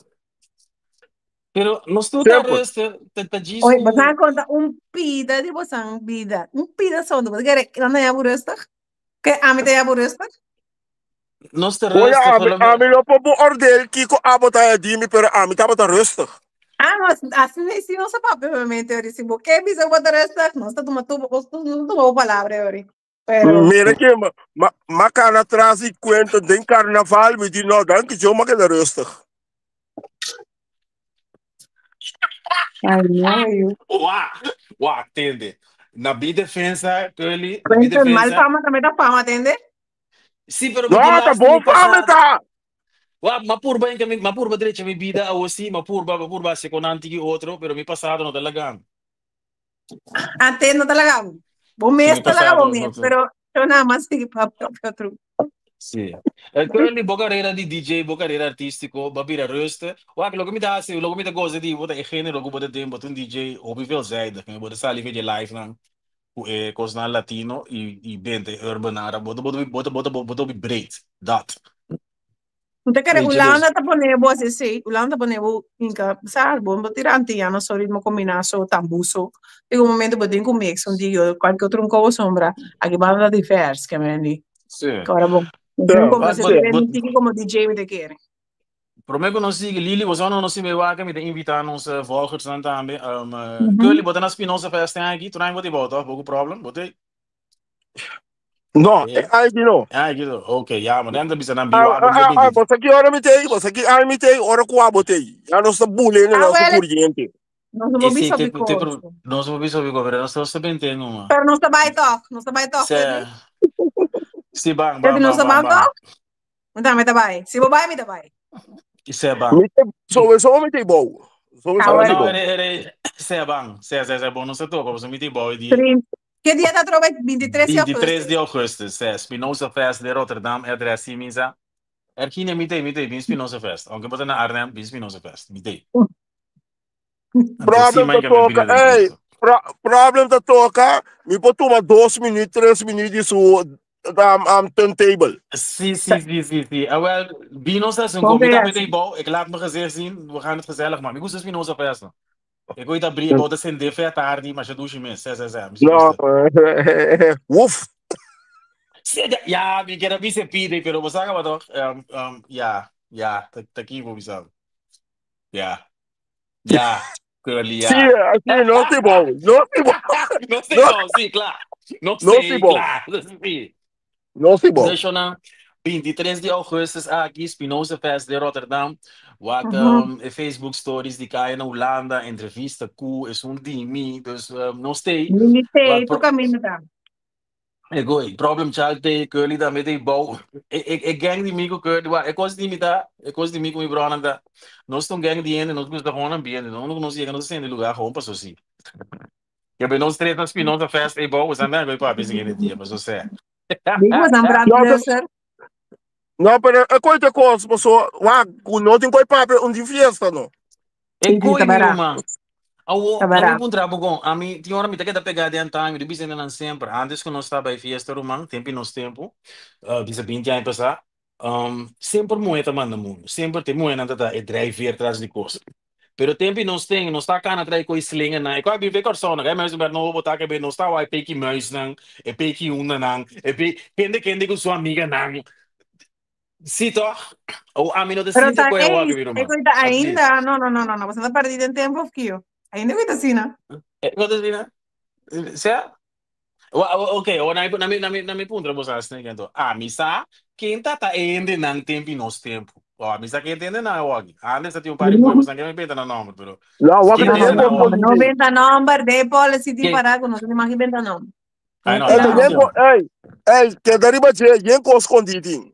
Pero nos tu ta Semper. rustig, ta Oye, vas jisu. a contar un pida de bosan vida. Un pida son. ¿Vos querés que no ya rustig? Que a mí te ya rustig? Nos te Boya, rustig, ami, ami no por beoordeel kiko abo ta di mi, pero ami tabata rustig. Ah, no, así sí no se papia, obviamente, ori. Si vos querés bisa rustig, no está toma tu, no toma palabra, ori. Pero, Mira que ma, ma, ma kan atrás e cuento den carnaval, mi di no, dank je, ma keda rustig. Ay, no, yo. Wa, wa, tende. Na mi defensa, Curly, na mi Cuento mal defensa. fama también da fama, ¿entiendes? Sí, pero No, mi tin ta last mi bon fama pasado. ta. Wa, ma purba en mi, ma purba derecha mi vida, o sí, ma purba se con anti otro, pero mi pasado no te lagan. Antes no te la hago. Vos Sí, me mi te la hago, pasado no te. pero yo nada más sigue papia otro. Sí. Curly, bo carrera di DJ, bo carrera artístico, ba bira rustig. Wa, loke mi ta hasi, loke mi ta goza di, bo ta e genero ku bo ta den, bo ta un DJ hopi veelzijdig. Bo ta sali via live nan, ku e kosnan latino i bente urban arab, bo ta bo ta bo ta bo ta bo ta breed. Dat. No te kere Weet je, Hulanda dus ta pone bo así, sí. Hulanda ta pone bo inca, sa, bo bo tira antillano so ritmo combina so tambú so. Digo, un momento bo tin ku mix un dio, cualquier otro un kobo sombra. Aki banda divers, ke men di. Sí. Ora bo. Ja, Como But, se but, te but, tiki como DJ mi te kere. Promé ku nos sigui, Lili, boso no nos sibe wak, mi ta invitá nos volgersnan tambe. Curly, bo ta na Spinoza Fest den aki, tur aña bo ta bou toch? Bo ku problem? Bo ta? No, e aña aki no. E aña aki no. Ok, ya, ma den ta bisa nan bi Ah, wak ah, dia ah, ah, 23. bo sa ki ora mi t'ei? Bo sa ki aña mi t'ei? Ora ku abo t'ei. Ya nos ta bule na nos kuriente. Nos no por E si, bisa te, bi te, kos. nos no por bisa bi kos, pero nos ta bent'é numa. Pero nos ta bai toch, nos ta bai toch, Se, Curly. si, ban, Curly, ban, nos ban, ta ban, ban ban. toch? Mi tambe ta bai. Si bo bai, mi ta bai. Se, ban. Mi te, sowieso mi t'ei bou. Sowieso mi Awor t'ei No, bou. ere, ere, se, ban. Se, se, se, bon, nos ta topa, pasobra mi t'ei bou e di Trin. Ke dia ta atrobe? 23 di 23 augustus. di augustus, se, Spinoza Fest den Rotterdam, e adres si mi sa. Ergine, mi t'ei, mi t'ei, bin Spinoza Fest. Aunke bo ta na Arnhem, bin Spinoza Fest. Mi t'ei. Anto si Problem ta mai ka mi toka, bira den ey, Cristo. pro, problem ta toka, mi por tuma dos minuut, tres minuut di su turntable. Sí, sí, sí, sí, sí. Ah, wel, Bino sa Kon mi ke tambe hasi? t'ei bou, ik laat mijn gezicht zien, we gaan het gezellig maken. Mi gusta Spinoza Fest, no. Ik weet dat brie, bou ta sende fe tardi, masha dushi mes. Sè, sè, sè, mi si No, gusta. woef. Sí, ja, ja, mi kier a bisa pide, pero bo sa kaba toch? Ja, ja, ta, ta ki bo bisa. Ja. Ja, Curly, Sí, ja. sí, no si bou, no si bou. No si No, bou, sí, kla. No no si si, bou, kla. Sí. no si bou. Dus Shona, 23 di augustus aki, Spinoza Fest den Rotterdam. Wak e Facebook stories di kaya na Hulanda, entrevista ku esun di mi. Dus nos tei. Mi tei, Wak tu pro kaminda ta. E gooi, Problem Child tei, Curly tambe tei bou. E, e, e gang di mi ku Curly, wak, e kos di mi ta, e kos di mi ku mi bronan ta. Nos ta un gang di hende, nos gusta gewoon ambiente. No unda ku nos yega nos ta sende lugar gewoon paso si. Kebe nos tres na Spinoza Fest ei bou, esnan nan gooi papia siguiente dia, paso sè. Di ku esnan No, pero, brandblusser. no, pero e koi te kos, paso, wak, ku no tin koi papia un di fiesta, no. E Sí, sí, koi ta mi bara. ruman. Awo, Ta na mi bara. puntra bo kon, ami tin ora mi ta keda pegá den time, mi ta bisa nan semper, antes ku nos ta bai fiesta ruman, tempi nos tempu, bisa binti aña pasá, semper muhé ta manda mundu, semper te muhénan ta ta e drijfveer tras di kos. Pero tempi nos ten, nos ta kana trae koi slingernan, e koi a biba e Kòrsounan, kai muis no bo ta kebe, nos ta wak e peki muisnan, e peki hundanan, e pe, kende kende ku su amiganan. Sí toch? O ami no ta Pero sinti ta koe awor ei, mi e ruman. koe ta Alsjeblieft. ainda. No, no, no, no, no. Boso ta perdí den tempo of kio? Ainda koe ta asina. E koe ta asina? Sea? Wa, ok, o na mi, na mi, na mi, na mi puntra boso asina anto. Ami sa ken ta ta e hendenan tempi nos tempu. O ami sa ken ta e hendenan awor aki. Antes ta tin un par di muhe, boso nan ke mi benta nan nomber, pero No, wak ken ta ta e No, yen no, hendenan kos awor no, aki? no escondí. benta nomber, de policy tin Ken? para ku no tin mag benta nomber. Ai no, Ey, ya ta no yen tin. ko, ey, ey, keda riba dje, yen kos escondí tin.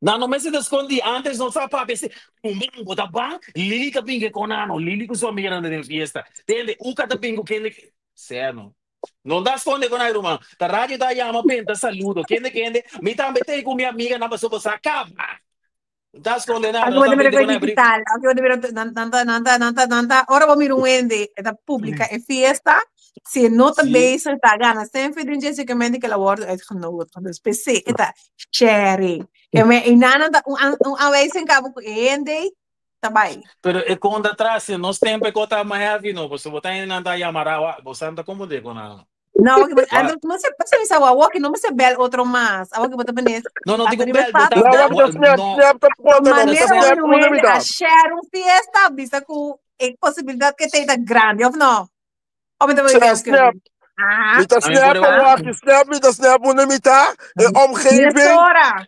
Nan no mester ta scondi, antes nos sa papia si, Ruman, bo ta ban? Lili ta bin ke con ano, Lili cu su amiganan ta den fiesta. Tende, Uka ta bin cu kende ke. Sea no. No ta sconde con ai ruman. Ta radio ta yama penta saludo, kende kende, mi tambe ta ei cu mi amiganan pasobra bo sa caba. No ta sconde nada, Aki nos bo ta ta mira bende koe con ai bri. digital, aki bo ta mira nan nan ta nan ta nan ta nan ta ora bo mira un hende e ta publica e fiesta, si e no ta Sí. bezig ta gana semper den Jessica Mendy ke la wordo uitgenodigd. Dus p'esei e ta sharing. E me e nan ta un un aanwijzing kaba ku e hende ta bai. Pero e kon ta tras, si nos tempo e kon ta mas heavy no, pasobra bo ta hende nan ta yamara wa, bo sa no ta komprende kon nan. No, awor bo, Wa. anto no se pasa bisa wa, awor no mester bel otro mas. Awor bo ta pone No, no hasta digo riba bel, bo ta No, stap wak wa, ta snap, no. snap ta konta no, ta Manera snap un una hende a mitad. share un fiesta, bisa ku e posibilidad ke ta grandi, of no? Of mi ta Snap, pone snap. Ah. Mi ta A mi snap por awor aki, snap, mi ta snap una mitad, e omgeving. Mesora.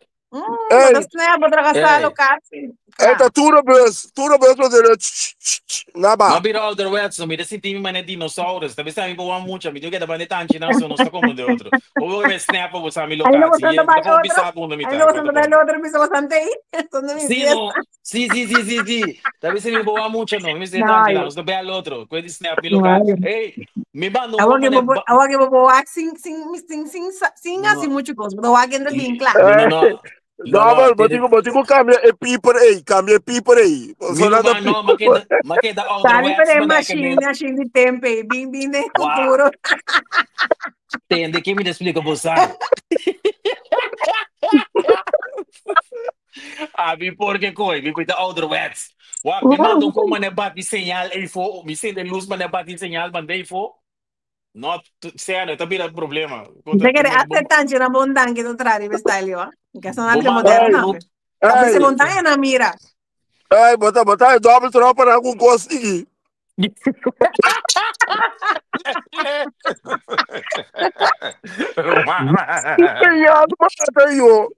Ey. Bo ta snap, bo ta gasta Ey. locatie. Ey, ta toerenbus, toerenbus met de tsch, tsch, tsch, na ba. No bira ouderwets, no. Mi ta sinti mi manera dinosaurus. Ta bisa mi bo wan mucha, mi tin keda banda tanchi nan so nos ta como de otro. Bo bo me snap bo sa mi Ay, no, locatie. bo Ye, ta mi ta bai como otro. bisa bo unda mi Ay, ta, no, bo kon ta ta bai konta. otro, bisa bastante ahí. Son de mi Sí, fiesta. no. Sí, sí, sí, sí, sí. Ta bisa mi bo wan mucha no. Mi mester No, tanchi nan, ay. nos ta bai al otro. Kwe di snap mi locatie. Ay. Ey, mi banda un Awor poco que ne bo ba awor que bo wak sin sin sin sin sin No, hasi mucho cos. Bo wak entra bien kla. No, no, no. No, No, no, maar bo tene tin bo tin ku kambia e piper ei, kambia e piper ei. Mi Zodat ruman e no, ma piper. keda ma keda Sali ouderwets pa den bedekken machine, men. machine di tempo ei, bin bin den Wah. futuro. Tende ke mi ta splika bo sa. Abi porque koi, mi kuita ouderwets. Wak, mi manda un koma ne bati señal eifo, mi sende luz ma ne bati señal manda eifo. No, sea, no, ta bira problema. Te kere hace tanto na bondan que no trae riba style yo. Que son Bo arte manda moderno un tambe. Ta Ei, se montaña na mira. ei, bota, bota, e dobbel tropa na ku kos tiki. Romana. Ya, mata yo.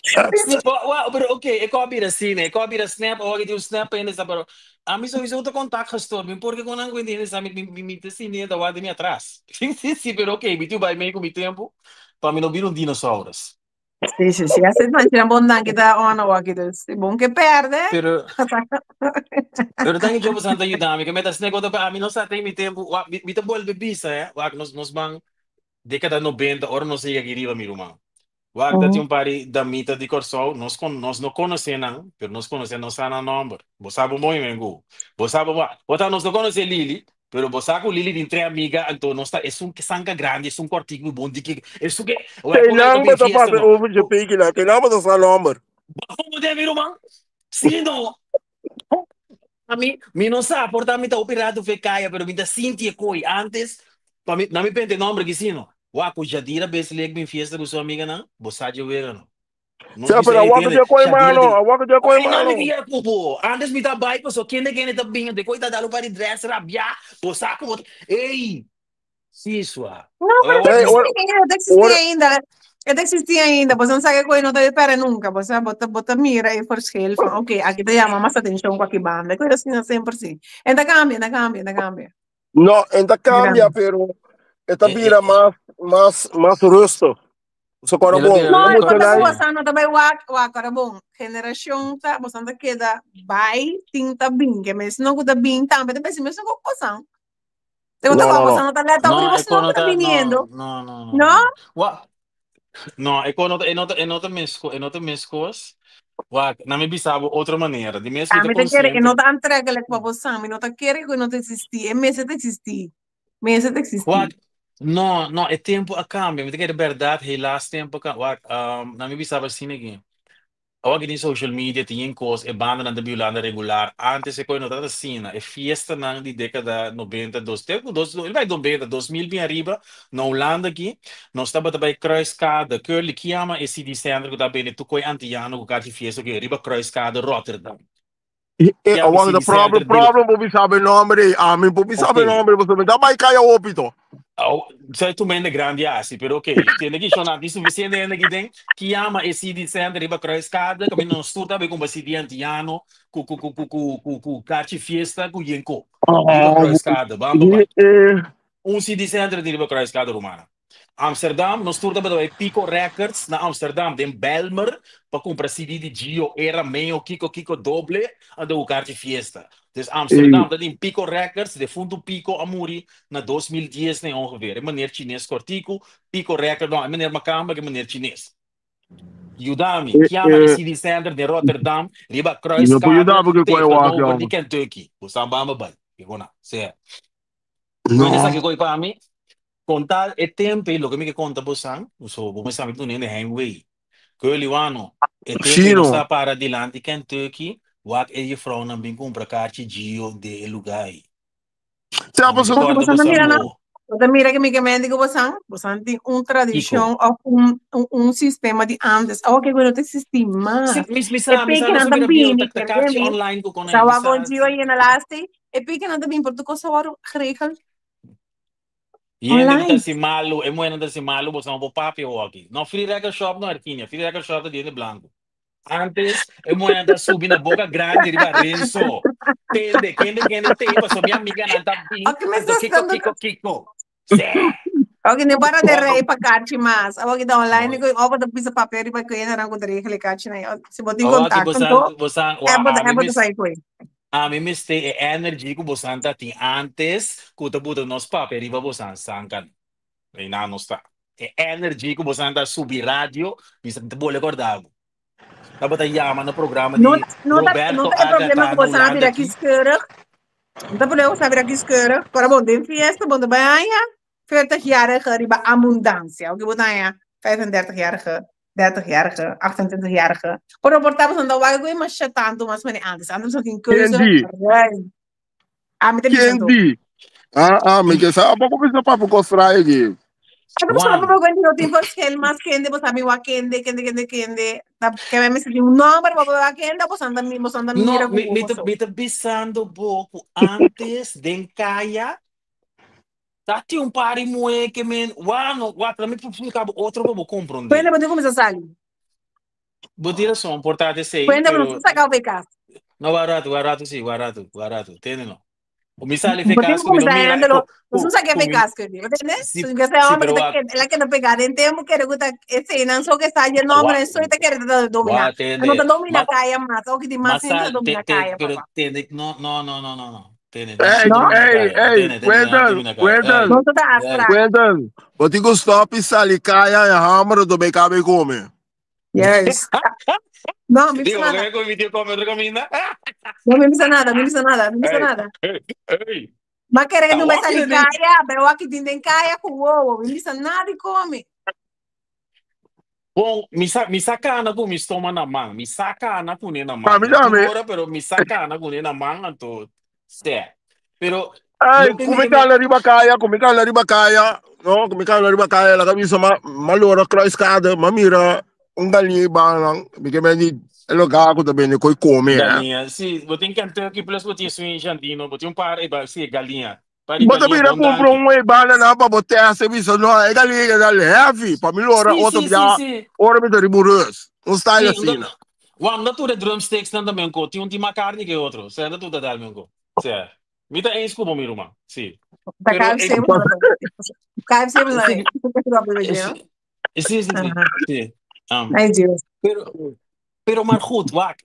Sí, wa, pero oké, ik kan bira cine, ik kan bira snap, oh, ik doe snap in is pero a mí sowieso te contact gestoord, mi porque con algo entiendes, a mi mi mi te cine da wa de mi atrás. Sí, sí, sí, pero oké, mi tu bij me con mi tempo, pa mi no bira un dinosaurus. Sí, sí, sí. Hace tanto na bondan que ta ono aki dus. Bon que perde. Pero pero dank je voor ayudar, que me tas nego pa a mi no sa tem mi tempo, wa mi mi te volve bisa, eh, wa nos nos van década 90, ora nos llega aquí arriba, mi ruman. Wak dat un pari damita di Kòrsou, nos kon nos no konosé nan, pero nos konosé nos sa nan nòmber. Bo sa bo mooi mengu. Bo sa bo bo ta nos no konosé Lili, pero bo sa ku Lili tin tres amiga, anto nos ta esun ke sanka grandi, esun kòrtiku i bon diki, esun ke wak kon Keinan ta bo bin ta fiesta papia no. over dje peki la, keinan bo ta sa nòmber. Bo komo den mi ruman? Sí no. Ami mi no sa, por ta mi ta hopi rato fe kaya, pero mi ta sinti e koi. Antes, pa mi, na mi pente nomber ki sino. Wak, ku Jadira bes lek bin fiesta ku su amiganan, bo sa dje wega no. Nos Sea, bisa, pero hey, awak tende, dje koi Shadira mano, di, awak dje koi ay, na mi mano. dia kubo. Antes mi ta bai, paso kende kende ta bin, de koi ta dalo pari dress rabia, bo sa ku bo, ey, si swa. No, pero Hey, existía ora, ainda, existía ora, ainda. Het existía ainda, você não sabe que não te espera nunca. Você bota, bota mira e verschil van, oké, aqui te llama más atención com aqui banda. Coisa assim, não sempre assim. Ainda cambia, ainda cambia, ainda cambia. no, enta cambia, Grande. pero eta Eh, bira eh, mas, mas, mas rustig. So kora Ela bon, bira No, e e conta muchanan, com sí. você não também wak, wak, ora bom. Generação tá, você não queda vai, tinta bem, que mesmo não que bem também, também se mesmo com coisa. Te conta no, com no, você no. não tá lá, tá No, você e não no tá ta, no, viniendo. no, no, no, No? no. Wa, no, e no ta, e no ta, e no ta mesco, e no ta mescos. Wak, na mi bisabo outra maneira. Di mes A mi ta mim te quer que consciente. não tá aantrekkelijk para você, a mim não te quer que não te existir, é mesmo te existir. Mesmo te Wak, existir. no, no, e tempo a cambia. Mi te quer verdade, helaas tempo a cambia. Wak, na mi bisabo assim aqui. Awak din social media tin cos e banda nan de Holanda regular. Antes e coi no tata sina e fiesta nan di década 90, dos, tempo dos, vai 90, 2000 bem arriba, na Holanda aqui, nós estava também Kruiskade, Curly Kiama e CD Center que tá bem, tu coi antiano com carti fiesta que riba Kruiskade Rotterdam. E, e, Kiama awak CD de problem, Center di problem, bo sabe nome, a mim bo sabe ok. nome, bo sabe, da mai kaya opito. Oh, sei tu mende grandi assi, però ok, tiene che sono di sufficiente che den chiama e CD Center riba Kruiskade, come non stuta be come CD antiano, cu cu cu cu cu cu cu carci fiesta cu yenko. Riba Ah, Kruiskade, bamba e, bai. e, Un CD Center di riba Kruiskade Romana. Amsterdam, nos turta bij Pico Records na Amsterdam, den Belmer, pa compra CD di Gio, Era, Meo, Kiko, Kiko, Doble, ando carci fiesta. Dus Amsterdam, e, dat in Pico Records, de Fundo Pico Amuri, na 2010 nee, ongeveer. En meneer Chinees Cortico, Pico Records, no, meneer Makamba, en meneer Chinees. Udami, e, chiama e e, CD Center de Rotterdam, riba no può Kruiskade, dar porque koi wak, tegenover di ja. Kentucky. Usambamba bai. Kikona, se. Kuende sa No. que koi pa mi, contar e tempo lo que mi que conta bosan, so bo me sabe tu nende heimwee. Keuliwano, e tempo no Chino. sta para dilante Kentucky, wak e juffrouw nan bin compra kaartje Gio de lugar. Sea, A mi pues, te Porque corda você não bosan mira na, bo. você mira que me que me digo você, você tem uma Kiko. tradição ou um sistema de antes, ou que não existe Si mais. mis E misa pe misa que no não sabira bieu também, tak que kaartje me online ko konai Sawa misa gonjiwa yena lasti, e pe que não também por tu cosa waru geregeld Yende ku online. ta si malu, e muena ta si malu, bo sama bo papi o aki. No, Free Record Shop no Arquinia, Free Record Shop ta diente blanco. Antes, e muena ta subi na boca grande riba Renzo. Tende, kende kende te, paso mi amiga nan ta bin, Ok, me anto estás kiko dando. kiko kiko. Se. Ok, ne para de Wak, rei pa kachi mas. Awag ita online no. ko opo da pisa papel riba ko yena rang ko regel kachi na. Se botin Awaki contact bosan to. bosan wa Ebo ami ebo mis sa ko. ami miste e energy ku bosan ta tin antes ku ta buta nos papi riba bosan sankan. Reina no sta. E energy ku bosan ta subi radio, bisa te bole cordago. Tabata yama no programa No di no ta no Roberto ta e problema Agata ko na bosan Holanda bira aqui. kieskeurig. No ta problema ko sabira kieskeurig. Para bom, den fiesta bom de baia. 40-jarige riba abundancia. O que botan 35-jarige. 30-jarige, 28-jarige. Pero por ta boso wak ku masha tantu mas mane antes. Antes boso tin Ken keuze di? ruim. Ah, mi ta bisa Ken to. di? Ah, ah, mi ke sa, poko bisa papo kostra egi. Anto boso Juan. no por no tin verschil mas kende boso sabi wak kende, kende, kende, kende. Ta ke me tin un nomber, bo wak kende, boso anda mi, boso anda mira No, ku mi, mi, ta, boso. mi ta bisando bo ku antes den kaya ta tin un pari muhé ke men wa no wa mi explica bo otro pa bo Kwende komprondé. bo tin kuminsá sali. Bo tin rason por ta esei, Kwende bo no pero saka fe kas. no wa rato, wa rato sí, wa rato, wa rato, tende no. O mi sali fe Bo tin kas ku ku mi no kuminsá mira handelo. ku Bo ku no saka ku fe mi kas ku mi. Entende? sí, So que ese sí, hombre pero que wa te la que no pega den tempo que gusta ese nan so que está lleno wa nombre so te quiere dominar. wa No te tende domina ma kaya más, o que ti ma más gente sal te domina te kaya, pero papá. tende no no no no no no tende no Ey, no No? domina ey, kaya ey, tende tende no Quentin, domina kaya Quentin, ey No te ey afra. Quentin. Bo tin ku stop i sali kaya e hammer do be kabe come. Yes. No, mi bisa Digo, nada. porque me mi tío come otro camino. No, mi bisa nada, mi bisa nada, mi bisa Ey, nada. ey, ey. Ma quere que Ta tu vai wak salir de kaya, pero aqui tin den kaya ku wowo, mi bisa nada e come. Bom, mi sa kana ku mi stoma na man, mi sa kana ku ne na Pa man. mi No tur dame. ora, pero mi sa kana ku ne na man anto se. Pero Ay, loke mi kumi ke me kala riba kaya, kumi kala riba kaya. No, kumi kala riba kaya. Laga bisa ma malora kruiskade, ma mira un galinha balang. Mi ke men di lugar ku ta bende koi come, eh. galinha, si, bo tin Kentucky plus bo tin swin Jandino, bo tin un par, eh, ba, si, galinha. Par di Bo ta galinha mira bon kumpra danki. un bana na pa bo test e bisa no, e galinha da heavy. Pa mi lora Si, otro si, si, bia, si. ora mi ta riba un rus. Un style Si, omdat, asina. wam, dat tur de drumsticks nan tambe ko, tin un tin mas carne que otro. Sea, dat tur dat dalme ko. Sea, mi ta eens ku bo mi ruman. Si. Ta Pero KFC ik, KFC si, si, si, si, si. Um, Ay, Dios. pero, pero maar goed, wak,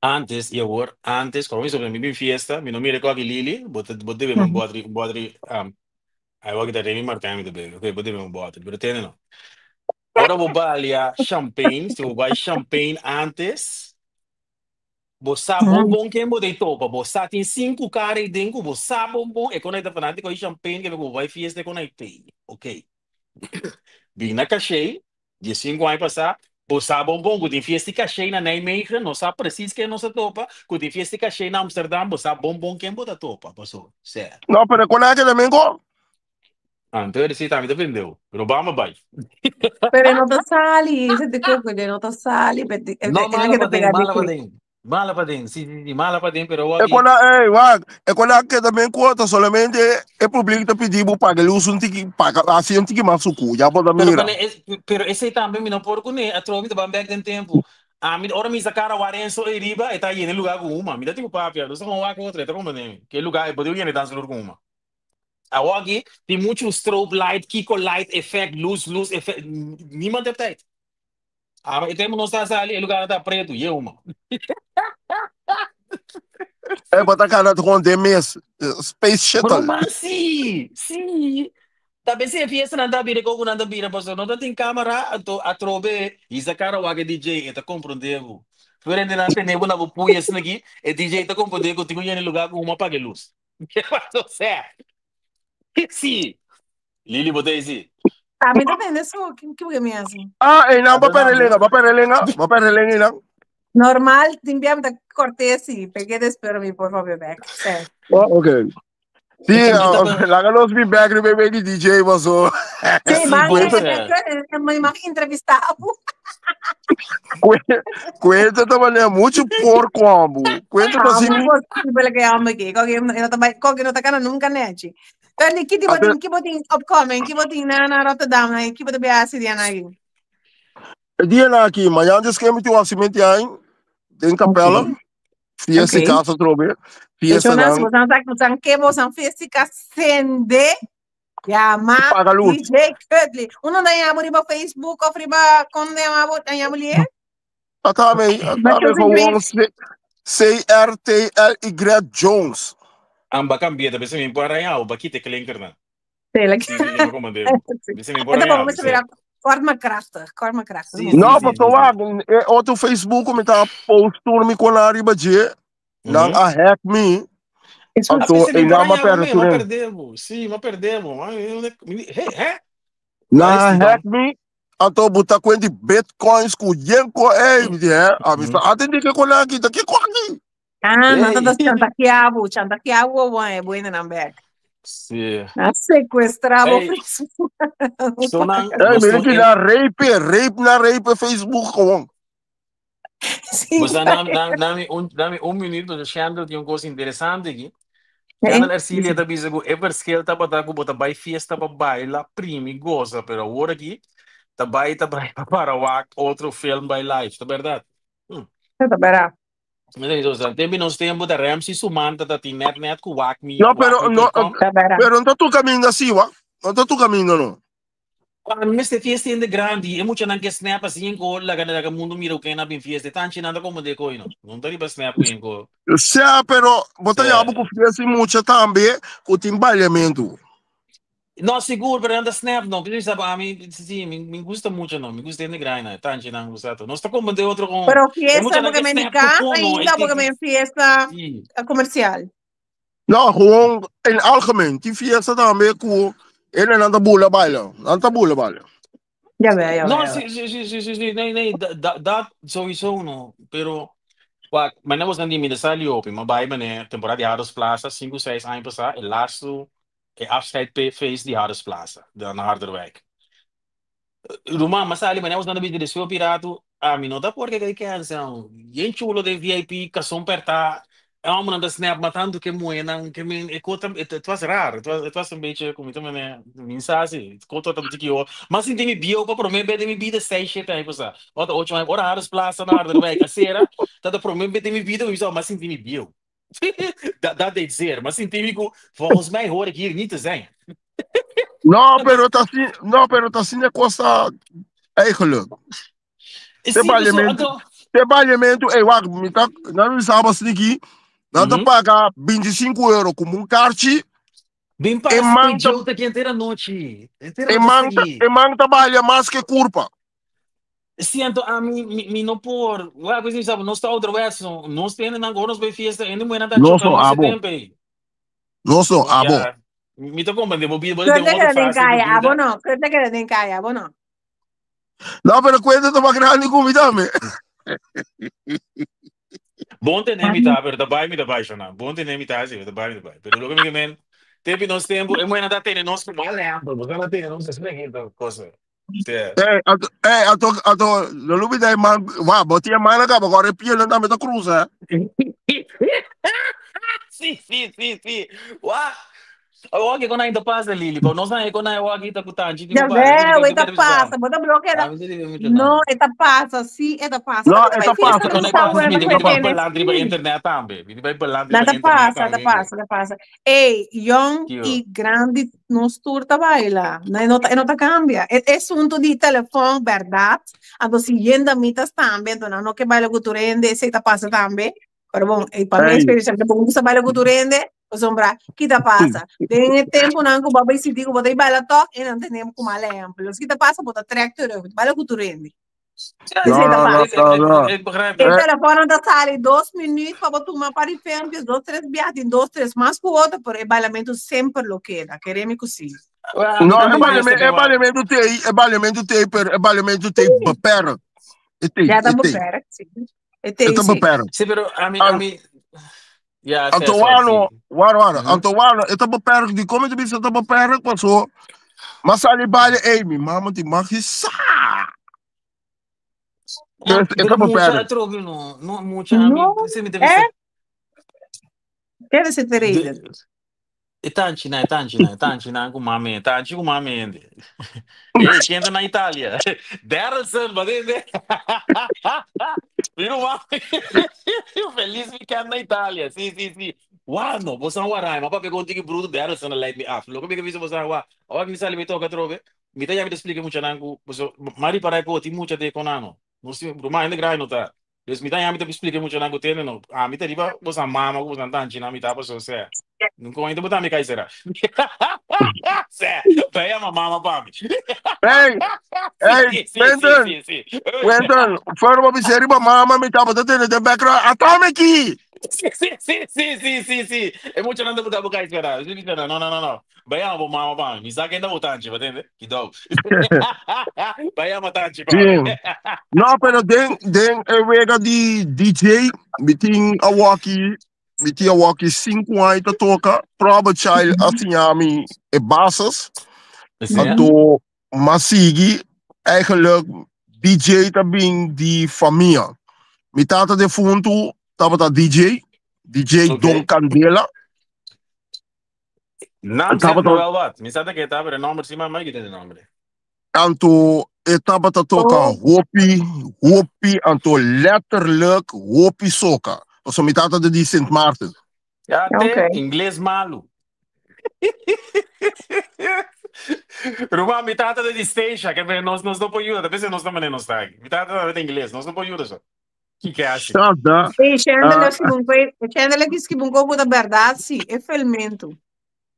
antes, y awor, antes, cuando mi sobre mi bin fiesta, mi no mira ko aki Lili, bo te, bo debe un botri, un botri, ay wak da Remy Martin mi te bebe, ok, bo debe un botri, pero tene no. Ora bo balia champagne, si bo bai champagne antes, bo sa bon bon ken bo dey topa, bo sa tin 5 cara ei den ku bo sa bon bon, e kon ay ta fanatico di champagne, ke bo bai fiesta e kon ay pay, ok. Bin na Caché, 15 aña pasá, bo sa bon bon ku tin fiesta di Caché na Nijmegen, no sa precies ken nos a topa, ku tin fiesta di Caché na Amsterdam, bo sa bon bon ken bo ta topa, paso, sè. No, pero kon aki domingo? Anto e si tambe ta vendeu, pero bam a bai. Pero e no ta sali, ese te coco, e no ta sali, pero e No, e mala keda paden, pega di mala cu. paden, mala paden, si, si, si, mala paden, pero E awor kon ey, wak, e kon aki tambe kuota solamente e publico ta pidi bo paga luz un tiki, paga hasi un tiki mas suku, ya bo ta Pero mira. kone es, pero esei tambe mi no por kuné, atrobe mi ta ban bek den tempu. Ami ora mi sa kara Warenzo ei riba e ta yena e lugá ku huma. Mi ta tipo papia, nos ta kon wak otro, e ta komprendé mi. Ke lugá e por yena e danslur ku huma. Awor aki tin muchu strobe light, kiko light, effect, luz, luz, effect, niemand heeft tijd. Aba e tempu nos ta sali e lugá ta pretu, ye huma. E bo ta kana gewoon den mes, space shuttle. Broma si, si. Ta bes e fiesta nan ta bira e koko nan ta bira pasobra no ta tin camera anto atrobe hisa cara wak e DJ e ta comprende bo. Frente nan tene bo na bo puya asina aki e DJ ta comprende ku tin ku yena e lugar ku huma apaga e luz. Osea si. Lily bo ta esi. Ami ta tende so, ki ki mi hasi? Ah, einan bo Ata perde tambe. lenga, bo perde lenga, bo perde lenga einan. Normal, tin bia mi ta cortesi, p'e despues mi por papia bek. Sí. Oh, ok. Sí, Mi ta pa laga nos bin bek riba e wiki DJ paso. Sí, si man, bo e, sea. e, mi mag entrevista bo. Cuenta ta manera mucho porco ambu. Cuenta ta Ah, si muy mi. posible que ame que koke no ta bai koke no ta kana nunca nechi. Pero ki tipo Ate tin ki botin upcoming, ki botin na na Rotterdam na ki botin bia si dia na aquí. e dia na aki, mañana des que mi tin un accidente aí, den capela, Okay. fiesta Okay. casa trobe, Hecho fiesta na nan, si bosan sa bosan ke bosan fiesta sende llama paga luz. DJ Cudley. Uno na yamo riba Facebook of riba kon na yamo na yamo lié? Atame, Ba atame chosen gewoon Grace. C-R-T-L-Y Jones. Amba cambia ta bese mi por arranhado, ba kita klinker na. Tuurlijk. Si, si, si, me comandé. Bese mi por En dan arranhado, moeten we sí. weer kort maar krachtig, kort maar krachtig. Si, Mooi. si, No, si, paso si, si. wak, e otro Facebook mi ta post tur mi kon arriba je, nan Mhm. a hack mi, Is goed. A anto bese e mi por nan ma arranhado perde me, ma tur. perdemos. Si, ma perdemos. Hey, hè? Nan Waar is a die hack dan? mi, Anto bo ta cuenti bitcoins cu yen co ey, mi di, hè, a mi sta atende ke con aki, ta ke con aki? Ah, nan ta Hey. chantajeabo, chantajeabo bo e buena nan bek. Sí. Nan secuestra bo Hey, Facebook. so nan, Ey, nos mira tin ki un na rape, rape na rape Facebook gewoon. Sí. Bosa dame, dame, dame un, dame un minuut, porque Chandler tin un cosa interesante aki. Chandler Ercilia ta bisa ku e verschil tabata ku bo ta bai fiesta pa baila, primi, goza, pero awor aki ta bai ta bai pa para wak otro film bai live, ta berdad? Hmm. Ta berdad. Tempo nos tempo ta Ramsey su man ta tin net net ku wakmi No, pero no, wakmi.com. Ta berdad. pero no ta tu caminda así, wa. No ta tu caminda no. A mi mester fiesta hende grandi, e muchanan ke snap así en ko laga laga mundo mira ku na bin fiesta. Tanchi nada como de koi no. No ta riba snap ku en ko. Sea, pero bo ta Sí. yama ku fiesta y mucha tambe ku tin bailamentu. No, sigur, pero anda snap no. Pero sabe, a mi, sí, mi gusta mucho no. Mi gusta hende grandi, no. Tanchi nan gusta. Nos ta como de otro con. Pero E fiesta muchanan porque ke me snap casa ku no. ainda porque me fiesta Sí. comercial. No, gewoon in algemeen. Tin fiesta tambe ku ene nan ta bula baila. Nan ta bula baila. Jawel, jawel, No, jawel. sí. Nee, dat sowieso no. Pero, wak, maar net was dan die mi de sali open, maar bij me temporada di Hardos Plaza, 5, 6 aña pasá, e laatste e afscheidfeest di Hardos Plaza, na Harderwijk. Ruman, m'a sali, manera nos a desfile piratu, ami no ta por ke kai cancel. Yen chulo den VIP, kason perta. E hombernan ta snap, ma tantu ke muhénan, ke men, e kota, het was raar. Het was een beetje, como ta mane, mi sa si, kota ta tiki ho. M'a sinti mi bieu pa promé bes den mi bida seis, shete aña pasá. Ota ocho aña, ora Harris Plaza na Harderwijk a sera, ta ta promé bes den mi bida, mi sa, m'a sinti mi bieu. Dat deed zeer. M'a sinti mi ku, volgens mij hoor ik hier niet te zijn. No, pero ta asina, no, pero ta asina kos ta eigenlijk. Te Sí, so, baliamento, anto, te baliamento, ey, wak, mi ta, nan mi saba sniki, nan ta paga 25 euro como un karchi, Bin e pasa man te ta, Joe ta ki entera nochi. Entera e nochi man ta, sigui. e man ta balia mas ke kurpa. Siento a mi, mi no por. Wak, pues, sabe, nos ta ouderwets, no. Nos tende nan nos bij fiesta, en de mujer ta No choca so, nos abo. tempo ei. No so, abo. Ja, mi ta comprende, bo bo Yo den te otro quedé en fase di calla, abo vida. no. Yo te quedé en calla, abo no. No, pero cuenta ta mas grandi ku mi tambe. Bon tene mi ta, pero ta bai mi ta bai shona. Bon tene mi ta, si, ta bai mi ta bai. Pero loke mi ke men, tempo nos tempo, e mujer ta tene nos ku mal ejemplo, bo ta tene nos esne kita cosa. Sí. Ey, ato, ey, ato, ato, no lo olvida, man, wa, bo tiene man acá, porque ahora piel también te cruza. Sí. Wa, Awor ke kon ta pasa, Lili, pero nos na kon na aki ta kutanchi Ya tipo bala. veo, esta pasa, bota bloque Ah, mi di mucho No, no. esta pasa, sí, esta pasa. No, También esta hay fiesta pasa, de Kon esta pasa, pasa, mi bueno, di esta bai pasa. balantri pa Tennessee. internet tambe. Mi di bai balantri Nada pa internet pasa, nada tambe. pasa, nada pasa. Ey, young Kio. y grandi nos tur ta baila. No, no, no ta cambia. E asunto di telefon, berdad. Anto si yenda mitas tambe, anto no ke baila ku tur hende, esei ta pasa tambe. Pero bon, e pa mi Ey. experiencia, porque gusta baila ku tur hende, pasobra, kita pasa. Den e tempo nan ku baba sinti ku bo ta baila toch, e nan tenemos como mal ejemplo. Kita pasa, bo ta trek terug, baila ku tur hende. Ja, No, Esei ta no, no, pasa. no, no. Ik begrijp E het. Eh, telefon ta sali 2 minuut pa bo tuma pa di filmpjes, dos, tres biaha, tin dos, tres mas ku otro, pero e bailamento semper lo keda, keremi ku sí. Ah, mi No, e tambe baliamento, fiesta e pe baliamento tei, e baliamento tei, pero e baliamento tei beperkt. E tei, Ja, e dan tei. beperkt, sí. E E tei, ta sí. beperkt. Sí, pero ami, An, ami, ja, anto sorry, wano, sí. wano, wano, anto wano, e ta beperkt, di come te bisa ta beperkt, paso, ma sali baile, ey, mi mama di mag sa. No, Dus e pero ta mucha beperkt. atrobe no, no mucha ami, No, se mi te eh? bisa. Deve ser reden. E tanchi na, e tanchi na, e tanchi na ku mame, tanchi ku mame ende. Ei, kenta na Italia. Darrelson, ma dende. Mira mame. Feliz weekend na Italia. Sí. Wano, bo san warai, ma papia contigo bruto Darrelson leidt me af. Loke mi ke bisa bo san wa. Awor mi sali mi toka trobe. Mi ta ya mi te explica mucha nan ku, so, mari parai ko ti mucha te konano. No si, bruma ende grai no ta. Dus mi ta ya mi te explica mucha nan ku tene no. Ah, mi ta riba bo san mama ku bo san tanchi na mi ta pa so se. Nunca ainda botar mi cai será. Se, vai a mama pa mi. Hey, hey, Sí, Quentin, sí. Quentin, voor wat bisa riba mama mi tabata tene de background, atame ki. Sí, sí, sí, sí, sí, sí, sí. E muchanan ta buta bo kai spera. Sí, spera. No, no, no, no. Bai ama bo mama pa mi. Mi sa ken ta bo tanchi, bo tende? Kidou. Bai ama tanchi pa mi. Sí. No, pero den, den e wega di DJ, mi tin awaki, mi tin awaki 5 aña ta toca. Proba Child a siña mi e bases. Sí, Anto, m'a sigui, eigenlijk DJ ta bin di famia. Mi tata defuntu tabata DJ, DJ Ok. Don Candela. Naam zegt me Tabata, wel wat. Mi sa ta ke ta, pero e nomber si, maar mi kite de nomber. anto e tabata toca Oh, hopi, hopi, anto letterlijk hopi soca. Pasobra mi tata ta di Sint Maarten. Ja, te, ok. ingles malu. Ruman, mi tata ta di Statia, ke nos nos no por yuda, ta p'esei nos ta manera nos ta aki. Mi tata ta ingles, nos no por yuda so. Kiko e hasi? Shada, E Chandler ah, skibi un koi, Chandler ki skibi un koko ta berdad si, e felmento.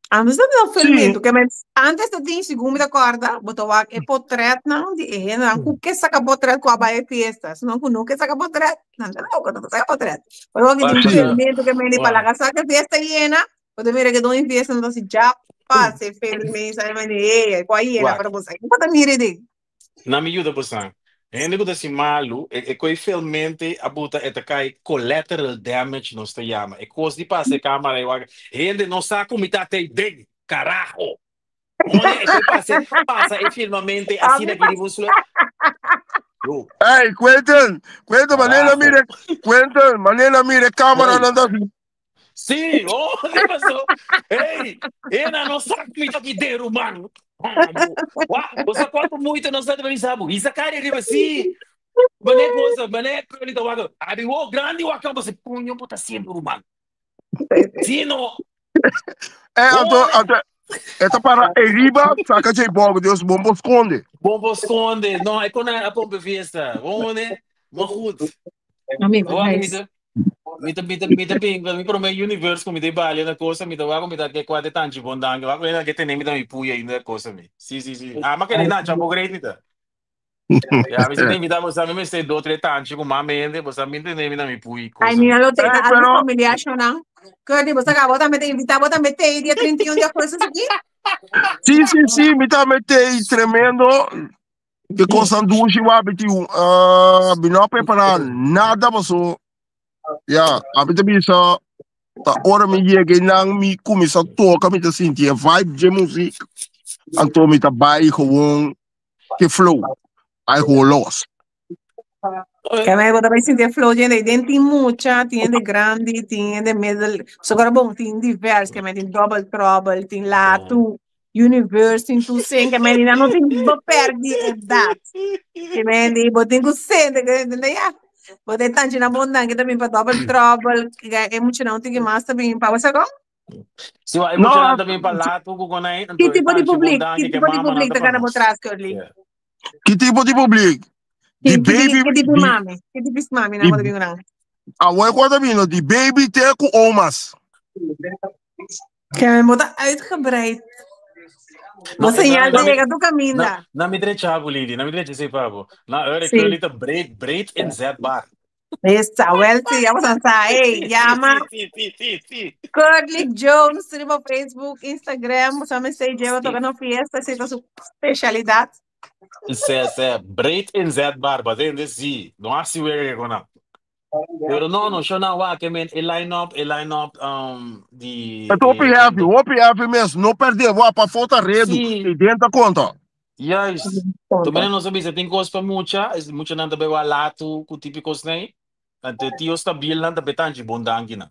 Antes ta tin sí, felmento, ke men antes ta tin segun mi ta korda, bo ta wak e potretnan di e hendenan ku ke saka potret ku a bai e fiesta, esnan ku no ke saka potret, nan ta loko, no ta saka potret. Pero wak Wak tin pa sa, felmento ke men di pa wak. laga saka fiesta yena, bo ta mira ke don e fiesta nan ta si ja pasa e felmento, sa men di hey, ku a yena, Wak. pero bo sa ku bo ta mira den. Na mi yuda bosan. Hende ku ta si malu, e e koi felmente a buta e ta kai collateral damage nos ta yama. E kos di pasa e kamara e wak. Hende no sa ku mi ta tei den, karaho! One e koi pasa pasa e filmamente A asina mi ki riba un slo. Yo, Hey, Quentin, Quentin, manera karaho! mire, Quentin, manera mire cámara Hey. nan ta así. Sí, oh, ¿qué pasó? Hey, ena no sa ku mi ta ki den, ruman. Amo. Wa, bo sa kuantu moeite nos ta debe sabu. Hisa kari riba sí. Mané cosa, mané Curly ta wak. Abi wo grandi wak bo se puño bo ta siendo ruman. Sí no. Eh, anto, One. anto, eta para arriba, saca J Bob, Dios, bombo esconde. Bombo esconde. No, e kon a pompe fiesta. One, maar goed. Amigo, Wak mi nice. ta mi ta mi ta mi ta bin mi prome universe ku mi ta balia na kosa mi ta wak mi ta ke kuate tanchi bon danki wak mi ke tene mi ta mi puya ainda kosa mi si si si ah ma kere na chapo great mi ta ya mi si te invita bosa mi mester do tre tanchi ku mame hende bosa mi tene mi na mi puy Ay, kosa mira mi lo te Eh, algo pero, familiar shonan. Curly, bo sa bo tambe te invita, bo tambe te dia 31 de agosto aquí. sí, sí, sí, mi ta mete tremendo. De kosan dushi wa biti uh, mi no a prepara nada paso ya a mi ta bisa ta ora mi yega nan mi kuminsa toka mi ta sinti e vibe dje muziek anto mi ta bai gewoon ke flow bai gewoon los. Que me bota bai sinti e flow dje den tin mucha, tin hende grandi, tin hende middle, so agora bon, tin divers, que me tin double trouble, tin latu. Universe tin tu sen ke men no tin bo perdi edad. Ke men di bo tin ku sente ke men ya. Bo te tanchi na bondan ke ta bin pa double trouble ke e mucha nan tin ke mas ta bin pa wasa kon. Si wa e No, mucha nan ta bin pa lato ku konai Ki anto e tipo di tanchi publiek? bondan Ki ke ke tipo di mama nan publiek ta ta pa kana bo nos. tras Curly? Yeah. Ki tipo di publiek? Ki Di ki baby ki tipo di mami? Ki tipo mami nan di bo ta bin ku nan? Awor ku ta bino di baby te ku omas. Ke men bo ta uitgebreid. Bo No, e señal na ta mi yega tu na kaminda. na mi drecha bo Lili, na mi drecha esei pa bo. Na ora Sí. Curly ta breed, breed inzetbaar. Esa, wel sí, ya bosan sa. Hey, Sí, sí, llama sí, sí, sí, sí. Curly Jones riba Facebook, Instagram, bosan mester lleva Sí. toca na fiesta, esei ta su specialidad. Se, se, breed inzetbaar, ba tende? Sí. No hasi wega con nan. Pero no, no, yo no wak, men, e line-up, e line-up um, di Het hopi e, e, heavy, hopi heavy mes, no perde, wa pa falta redu, Sí, e denta conta. juist. Toen meneer nos bisa tin kos pa mucha, is mucha nan tabe wa latu ku típicos nei. Ante tio stabiel nan tabe tanchi bon danki nan.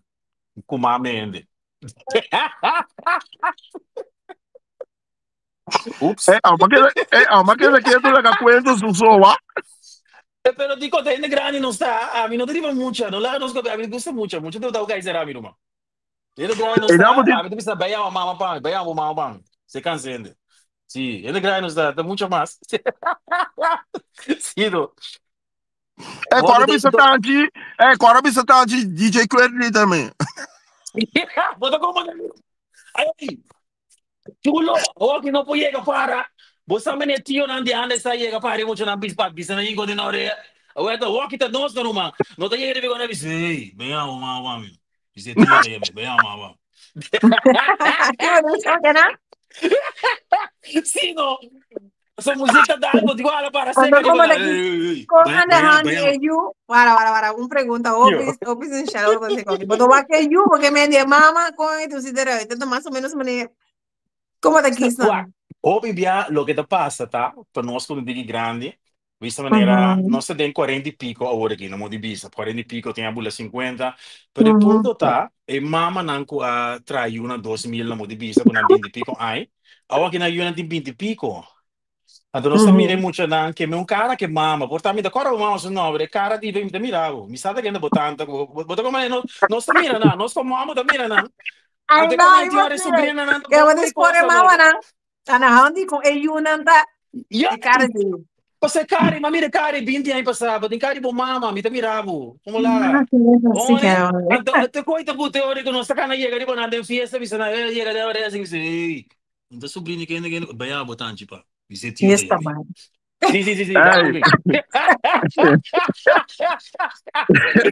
Ku mame hende. Ups. Eh, ama que, eh, ama que se quieto la cuento su soa. Eh, pero di kota hende grandi no sta, a mi no te riba mucha, no laga nos a mi gusta mucha, mucha te tau kai será mi ruma. Hende grandi no E damo sta, di a mi te bisa baya wa mama pa, baya wa mama pa. Se cansa hende. Sí, hende grandi no sta, ta mucha mas. Sí, no. Eh, Bo kora te bisa tanchi, eh, kora bisa tanchi DJ Quentin tambe. Bo ta como Ay, Chulo, hoki no por yega para. Bo sa mene tio nan di anda sa yega para mucho nan bis pa bisa na ingo di na orea. Awor ta wak ta nos na ruman. No ta yega riba ku na bisa, hey, ben awa ma awa mi. Bisa tio ta yega, ben awa ma awa. Ki bo ta bisa na? Sí, no. So muziek ta dal, bo digo ala para Cuando seca riba como na. de Hey, aquí, hey, hey. con Ben, aan de ben, hand ben. die you, para, para, para, un pregunta, Yo. opis, opis en shallow, con se coge. Boto wa que you, porque me di mama con tu sidera, esto más o menos mane, como de aquí Wak, son. hopi bia loke ta pasa ta, pa nos ku bigi grandi, wista manera, nos ta den cuarenta y pico awor aki, no mo di bisa, cuarenta y pico tin a bula cincuenta, pero e punto ta, e mamanan ku a traha yunan 2000 na mo di bisa ku nan binti y pico ai, awor aki nan yunan tin binti y pico. Anto nos ta mira e muchanan ke me un kara ke mama, por ta mi ta kòrda bo mama su nòmber, e kara di mi ta mira bo, mi sa ta kende bo tanta ku bo, bo ta komo nos, nos ta mira nan, nos komo mama ta mira nan. Ay, Anto no, komo e tiora e imposible. sobrinanan ta Que bon bo ku e dispone kos mama anto. nan, ana handi con e yunan ta Ya, e cara di. pasé kari, ma mira kari 20 aña pasá, bo tin kari bo mama, mi ta mira bo, komo Ah, la. sí, eso sí que Ore, anto te koi ta ku te ore ku nos ta kana yega riba nan den fiesta, bisa nan, eh, yega den ore así, bisa, ey, Anto sobrino kende kende baya bo tanchi pa. Bisé tio Y ta está yami. mal. Sí, sí, sí, sí, dal Hey, con mi.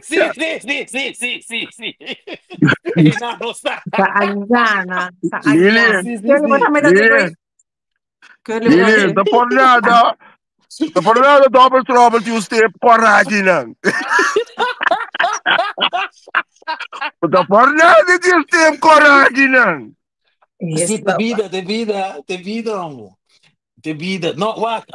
Sí, sí, sí, sí, sí, sí, sí. E na no está. Sa agana, sa Lili, agana. Sí, sí, Curly, sí. bota meta Lili, te Curly, bota Lili, meta. ta por nada, ta por nada double trouble ti usted coraje nan. Ta por nada ti usted coraje nan. Sí, te Esta. vida, te vida, te vida, amo. Te vida. No, wak,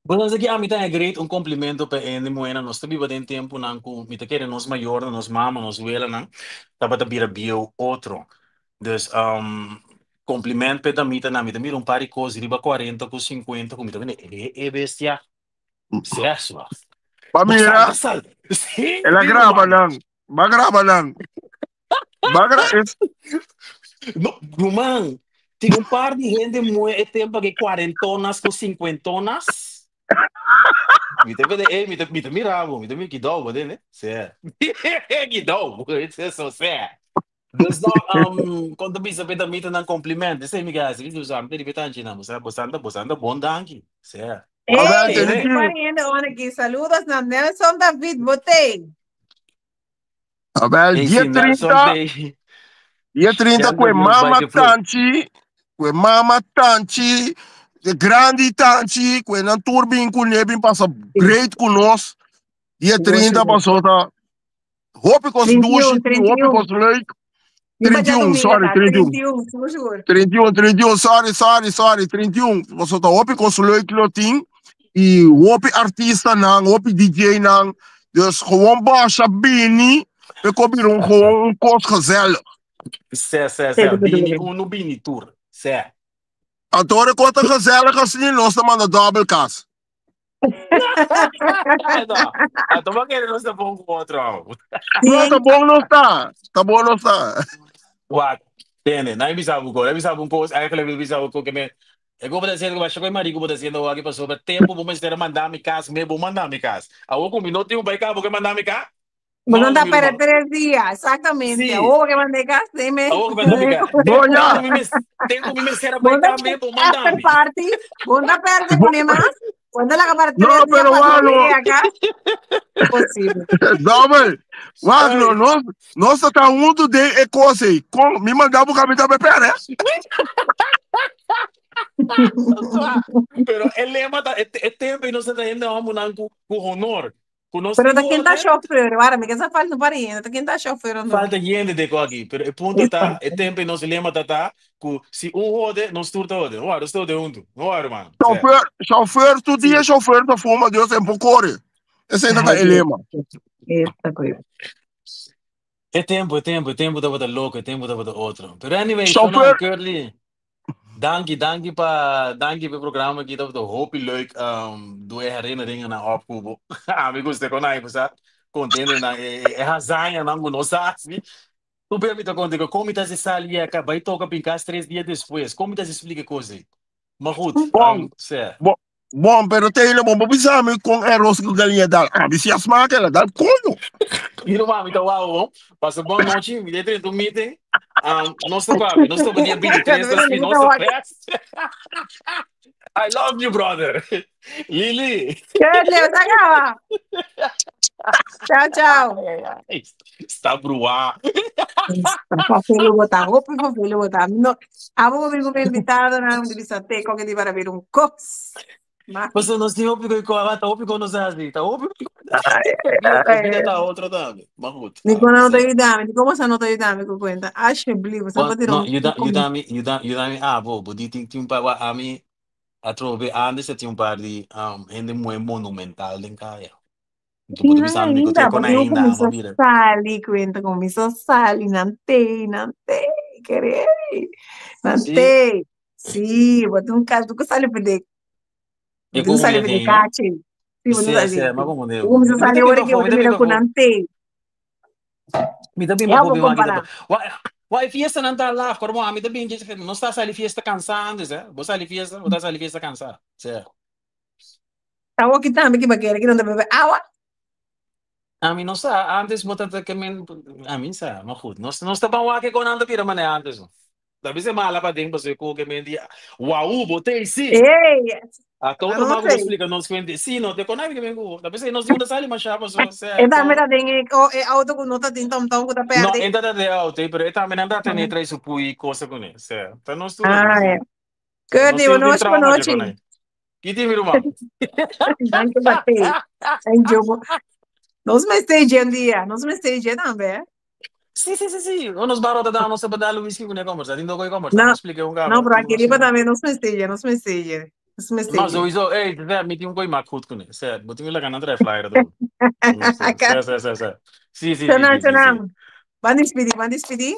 bueno, aki a mi ta great un complimento pa hende muhé. Nos ta biba den temponan ku mi ta kere nos mayornan, nos mama, nos welanan, tabata bira bieu otro. Dus, compliment pe damita na mi ta mira un par di kos riba 40 ku 50 ku mi ta bini, e, e bestia, zes, wa. Pa Bo mira, salta, salta. Sí, el a mi graba ruman. nan. Ba graba nan. Ba gra es No, ruman, tin un par di hende muhé e tempo aki cuarentonas ku cincuentonas. Mi ta bede, eh, mi ta mira bo, mi ta mira kidou bo den, eh. Sea. Kidou, eso sea. Dus no, kon ta bisa pe damita nan compliment, esei mi ke hasi, mi usa mi ta riba e tanchi nan, bo sa, bo santa, bo santa bon danki. Sea. A ver, Hey, tene mi ki. pariente on aquí. Saludos na Nelson David Botey. A ver, Hey, dia si Nelson 30, te, dia 30 Jan ku e de Dios mama bai ke flow. tanchi, ku e mama tanchi, de grandi tanchi, ku e nan tur bin ku ne bin pasa great ku nos. Dia 30 pasó ta hopi kos dushi, 31, hopi 31. kos leuk. Riba 31, djadumingu sorry, ta, 31. 31, sigur sigur. 31, 31, sorry, sorry, sorry, 31. Paso ta hopi kos leuk lo tin. I hopi artistanan, hopi DJ nan. Dus gewoon basha bini, pe ko bira un gewoon un kos gezellig. Sè, sè, Te sè, bini bedoel. unu, bini tur. Sè. Anto ora ko ta gezellig asina, nos ta manda double kas. No, anto bo kere nos ta bon ku otro awo. No, ta Bien. bon nos ta. Ta bon nos ta. Wak, tende, na bisa bo ko, na bisa bo un kos, eigenlijk mi bisa bo ko ke me, e ku bo ta diciendo, ku basha ku e mariku bo ta diciendo wak pasobra tempu bo mester a manda mi kas, me bo manda mi kas. Awo ku mi no tin un bai ka, bo ke manda mi ka? Bo No, no no, ta mi perde ruman. 3 dia, exactamente. Sí. Awo ke manda kas, dime. Awo ku manda mi kas. Bo Tempu ya. ku mi mes, tempu mi mester a Bo bai ta ka, me bo manda after mi. party, bo ta perde Bo, pone mas. Bo ta laga para no, 3 dia pero pa wano. llegue acá. Imposible. Double. Wano, Ay. nos ta huntu den e kos ei. Kon, mi manda bo kapita be pere. Pero e lema ta, e, e tempo e nos ta hende homonan ku honor. Ku nos Pero tin ta ken ta orde, chauffeur? Wara, mi ke sa falta un pariente. Ta ken ta chauffeur no? Falta hende de ko aki. Pero e punto ta, e tempo e nos lema ta ta, ku si un hode, nos tur ta hode. No wari, nos ta hode huntu. No wari, man. Sea. Chauffeur, chauffeur, tur dia Sí. chauffeur ta fuma, Dios en por kore. Esei ta ta Ay, e lema. Esta coisa. E tempo, e tempo, e tempo tabata loco, e tempo tabata otro. Pero anyway, Shonan, Chauffeur, Curly, danki, danki pa, danki pa e programa aki, tabata hopi leuk, door e herinneringen nan op ku bo. Ami gusta kon ai sa contento nan e, e hazaña nan ku nos hasi. Tu bem mi ta conta ku kon mi ta se sali eka bai toka pinkas 3 dia despues. Kon mi ta se explica kos ei? Maar goed, bon, sê. bon, bon, pero Taylor, bon, bo bisa mi kon arroz ku galiña dal. Ah, mi si a smaak el a dal coño. Mira mami ta wou bon. Pasa bon nochi, mi ta den un meeting. Nos ta papia, nos ta pa dia 23 ta spinosa fest. I love you, brother. Lili. Shirley, bo ta caba. Ciao, ciao. Ai, ai, ai. Sta bruá. Fafelo bota, hopi fafelo bota. No, abo ko mi invitado na un bisa te ko que di para ver un kos. Ma. Paso nos tin hopi ko ta hopi ko nos hasi, ta hopi ko. Ai, Vida, ai, vida ta otro tambe. Maar goed. Ni Ah, kon no te sí. ayudame, ni como sa no te ayudame ku cuenta. Alsjeblieft, sa Bon, pa tira no, un yuda, un yuda mi, yuda, yuda mi abo, bo di tin tin pa wa ami atrobe antes tin un par di hende muhe monumental den kaya. Anto bo ta Tin bisa mi ku ainda, te kon pasobra ainda ama kuminsá bira. sali kuenta, kuminsá sali, nan te, nan te, kere, nan Sí, te. Sí, bo tin un ka, bo sali p'e e bo tin ku sali mi p'e tin, no? kachi. Sí, bo tin Sí, sali, sí, ma sí. komprondé Bo bo. kuminsá Mi ta sali bin ora ke pafó, bo mi ta ta bin mira ku pafó. nan te. Mi ta bin Ya pafó bo bin wak kompará. Wa, wa e fiestanan ta laf, kòrda bo ami ta bin dje, nos ta sali fiesta kansá antes, eh. Bo sali fiesta, bo ta sali fiesta kansá. Sí. Awo ki tambe ki bo kere ki nan ta bebe awa. Ami no sa, antes bo ta ke men, ami sa, maar goed, nos nos ta ban wak kon nan ta bira manera antes no. Ta bisa mala paden pasobra ku ke men di wou bo tei si. Ey, Ata nan otro no man ku bo sei. splika nos ku di si no te konai ke men ku ta bisa nos di sali masha pasobra sea E tambe ko ta den e, o- e auto ku no ta tin tomtom ku ta No, perde. e ta ta den auto pero e tambe nan ta tene trae su pui kosa kuné. Sea, ta nos tur Ah, si. ya. Sea, nos Curdy, tin boa tin noite, boa trauma dje noite. konai. Ki tin mi ruman? Danki pa te. Enjoy. Nos mester dje un dia. Nos mester dje tambe, eh? Sí, sí, sí, sí. O nos ba Rotterdam, nos ta dal whisky kuné kombersa. Tin doko e kombersa. No, Nos splika un no, kaba. pero Tin aki nos riba tin. tambe nos mester dje, nos mester dje. Nos mester No, dje. sowieso. Ey, te mi tin un koi mak goed kuné. Sè, bo tin ku laga nan trae flyer tur. Nos, sè, sè, sè, sè. Sí, sí, sí, Tjonang, sí, sí, sí. tjonang. Ban despidi, ban despidi.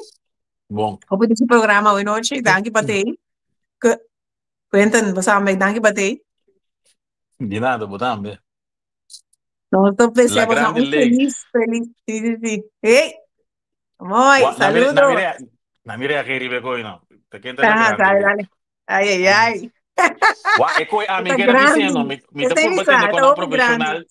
Bon. Hopi di su programa hoy noche. Danki pa te. Ke Quentin, bo sa danki pa te. Di nada, bo tambe. Nos ta La desea boso Grande un Lake. feliz, feliz. Sí, sí, sí. Hey, mooi, Wa, na mire, na saludos. mire, na mire a ribe koi no. Te kenta la Ah, Grande dale, Lake. dale. Ay, ay, Ah. ay. Wa, e koi a mi Está kera diciendo, grande. mi, mi ta Está purba bisa, tende está con un hopi grande. profesional.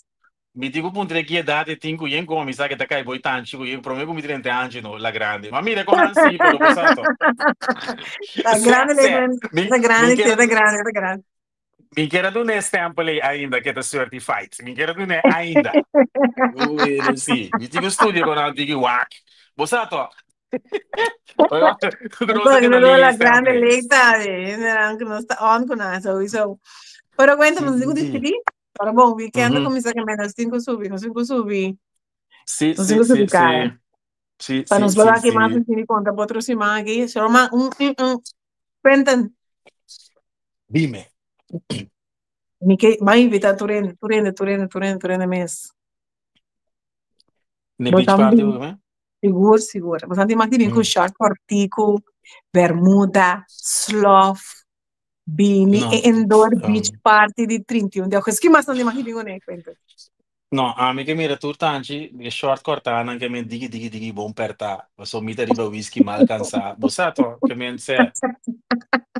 Mi tin ku puntra ki edat e tin ku yen komo mi sa ke ta kai boi tanchi ku yen prome ku mi trenta anchi no la grande. Ma mira kon nan si pero bo sa to. La Sè grande sè le mi está mi grande, sí, kier está grande, está grande. mi kier a duna e stempel ei ainda ke ta certified. Mi kier a duna e ainda. Ui si mi tin ku studia kon nan tin ki wak. Bo sa to. Grote ke Entonces, na luego lili la e stempel grande ei. leita de que no está on con nada, sowieso. Pero cuéntame, Si nos si digo si. despedir. Pero bon, weekend Mhm. comienza que menos 5 subir, no 5 subir, Si no si 5 si subir si. cara. Si Pa si nos si volver aquí más si. sin conta por otra semana aquí. Solo más un. Cuenten. Dime. Mi que va a invitar a Turene, Turene, Turene, Turene, Turene mes. Ne Bo beach party tambe bo me? sigur, sigur. Bo tanti mag di bin ku short kortiku, bermuda, slof, bini No, e indoor beach party di 31 di augustus. Ki mas tanti mag di bin kuné, Quentin? No, ami ke mira tur tanchi, e short kortá nan ke men diki diki diki bon pertá. Paso mi ta riba whisky mal kansá. Bo sa to, ke men sè.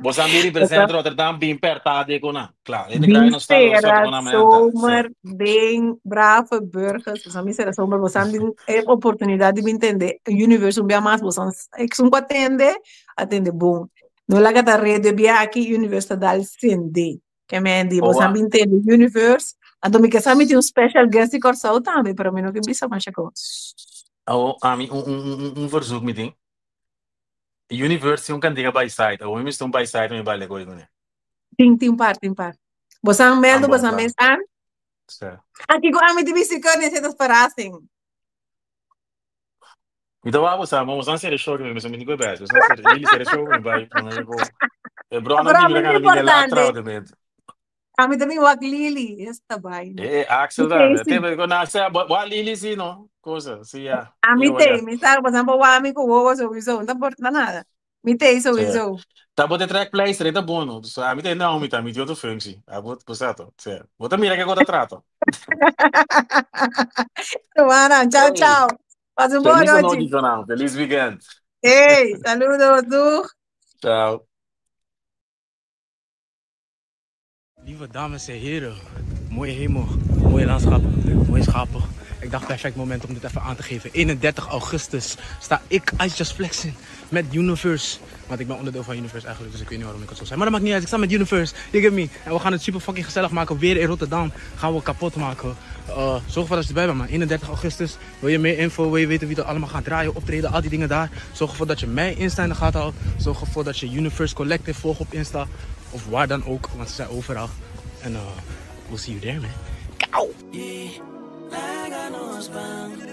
Bo sa mi represent Rotterdam bin pertá de ku nan. Kla, e te Bin krai nos ta lo sera sorto ku nan menta. Sè. zomer den brave burgers. Bo sa mi sera zomer, bo sa tin e oportunidad di bin tende Universe un bia mas. Bo sa esun ku atende, atende bon. No laga ta red bia aki Universe ta dal sende. Ke men di, bo sa Oa. bin tende Universe. Anto mi ke sa mi tin un special guest di Kòrsou tambe, pero mi no ke bisa masha kos. Awo, ami un un un un verzoek mi tin. Universe tin un kantiga by side. Awo mi mester un by side mi baile koe kuné. Tin, tin un par, tin un par. Bo sa Ah, meldo, bo bon, sa kla. mes an. Sa. Aki ku ami di bisti kòrne esei ta verrassing. Mi ta wak bo sa, bo sa sere show mi mi ni koe bes. Bo sa sere, Lili sere show mi bai prome ku e brònan Pero di mi ami ta ta kana bin den laat importante. trouwde met. Ami ta bin wak Lili. Esta vaina. E Axel Mi tambe. te, Te ko na sa bo bo Lili si no. Cosa, si ya. Ami Ewa te, ya. mi sa por ejemplo, wa mi ku wowo sowieso, no ta importa nada. Mi te Sí. sowieso. Ta bo te trekpleister, e ta bon. So, ami te no, mi ta mi tin otro functie. A bo bo sa to. Sí. Bo ta mira ke ko ta trato. Romana, ciao, Hey, ciao. Pasa un buena feliz noche. nochi, Jonah. Feliz weekend. Hey, saludos, doeg. Ciao. Lieve dames en heren, mooie hemel, mooie landschap, mooie schapen. Ik dacht, perfect moment om dit even aan te geven. 31 augustus sta ik, Ice Just Flexing, met Universe. Want ik ben onderdeel van Universe eigenlijk, dus ik weet niet waarom ik het zo zei. Maar dat maakt niet uit, ik sta met Universe, you get me. En we gaan het super fucking gezellig maken. Weer in Rotterdam gaan we kapot maken. Zorg ervoor dat je erbij bent, man. 31 augustus. Wil je meer info? Wil je weten wie er allemaal gaat draaien, optreden, al die dingen daar? Zorg ervoor dat je mij Insta in de gaten houdt. Zorg ervoor dat je Universe Collective volgt op Insta. Of waar dan ook, want ze zijn overal. En we'll see you there, man. Kauw! Laga nos ban.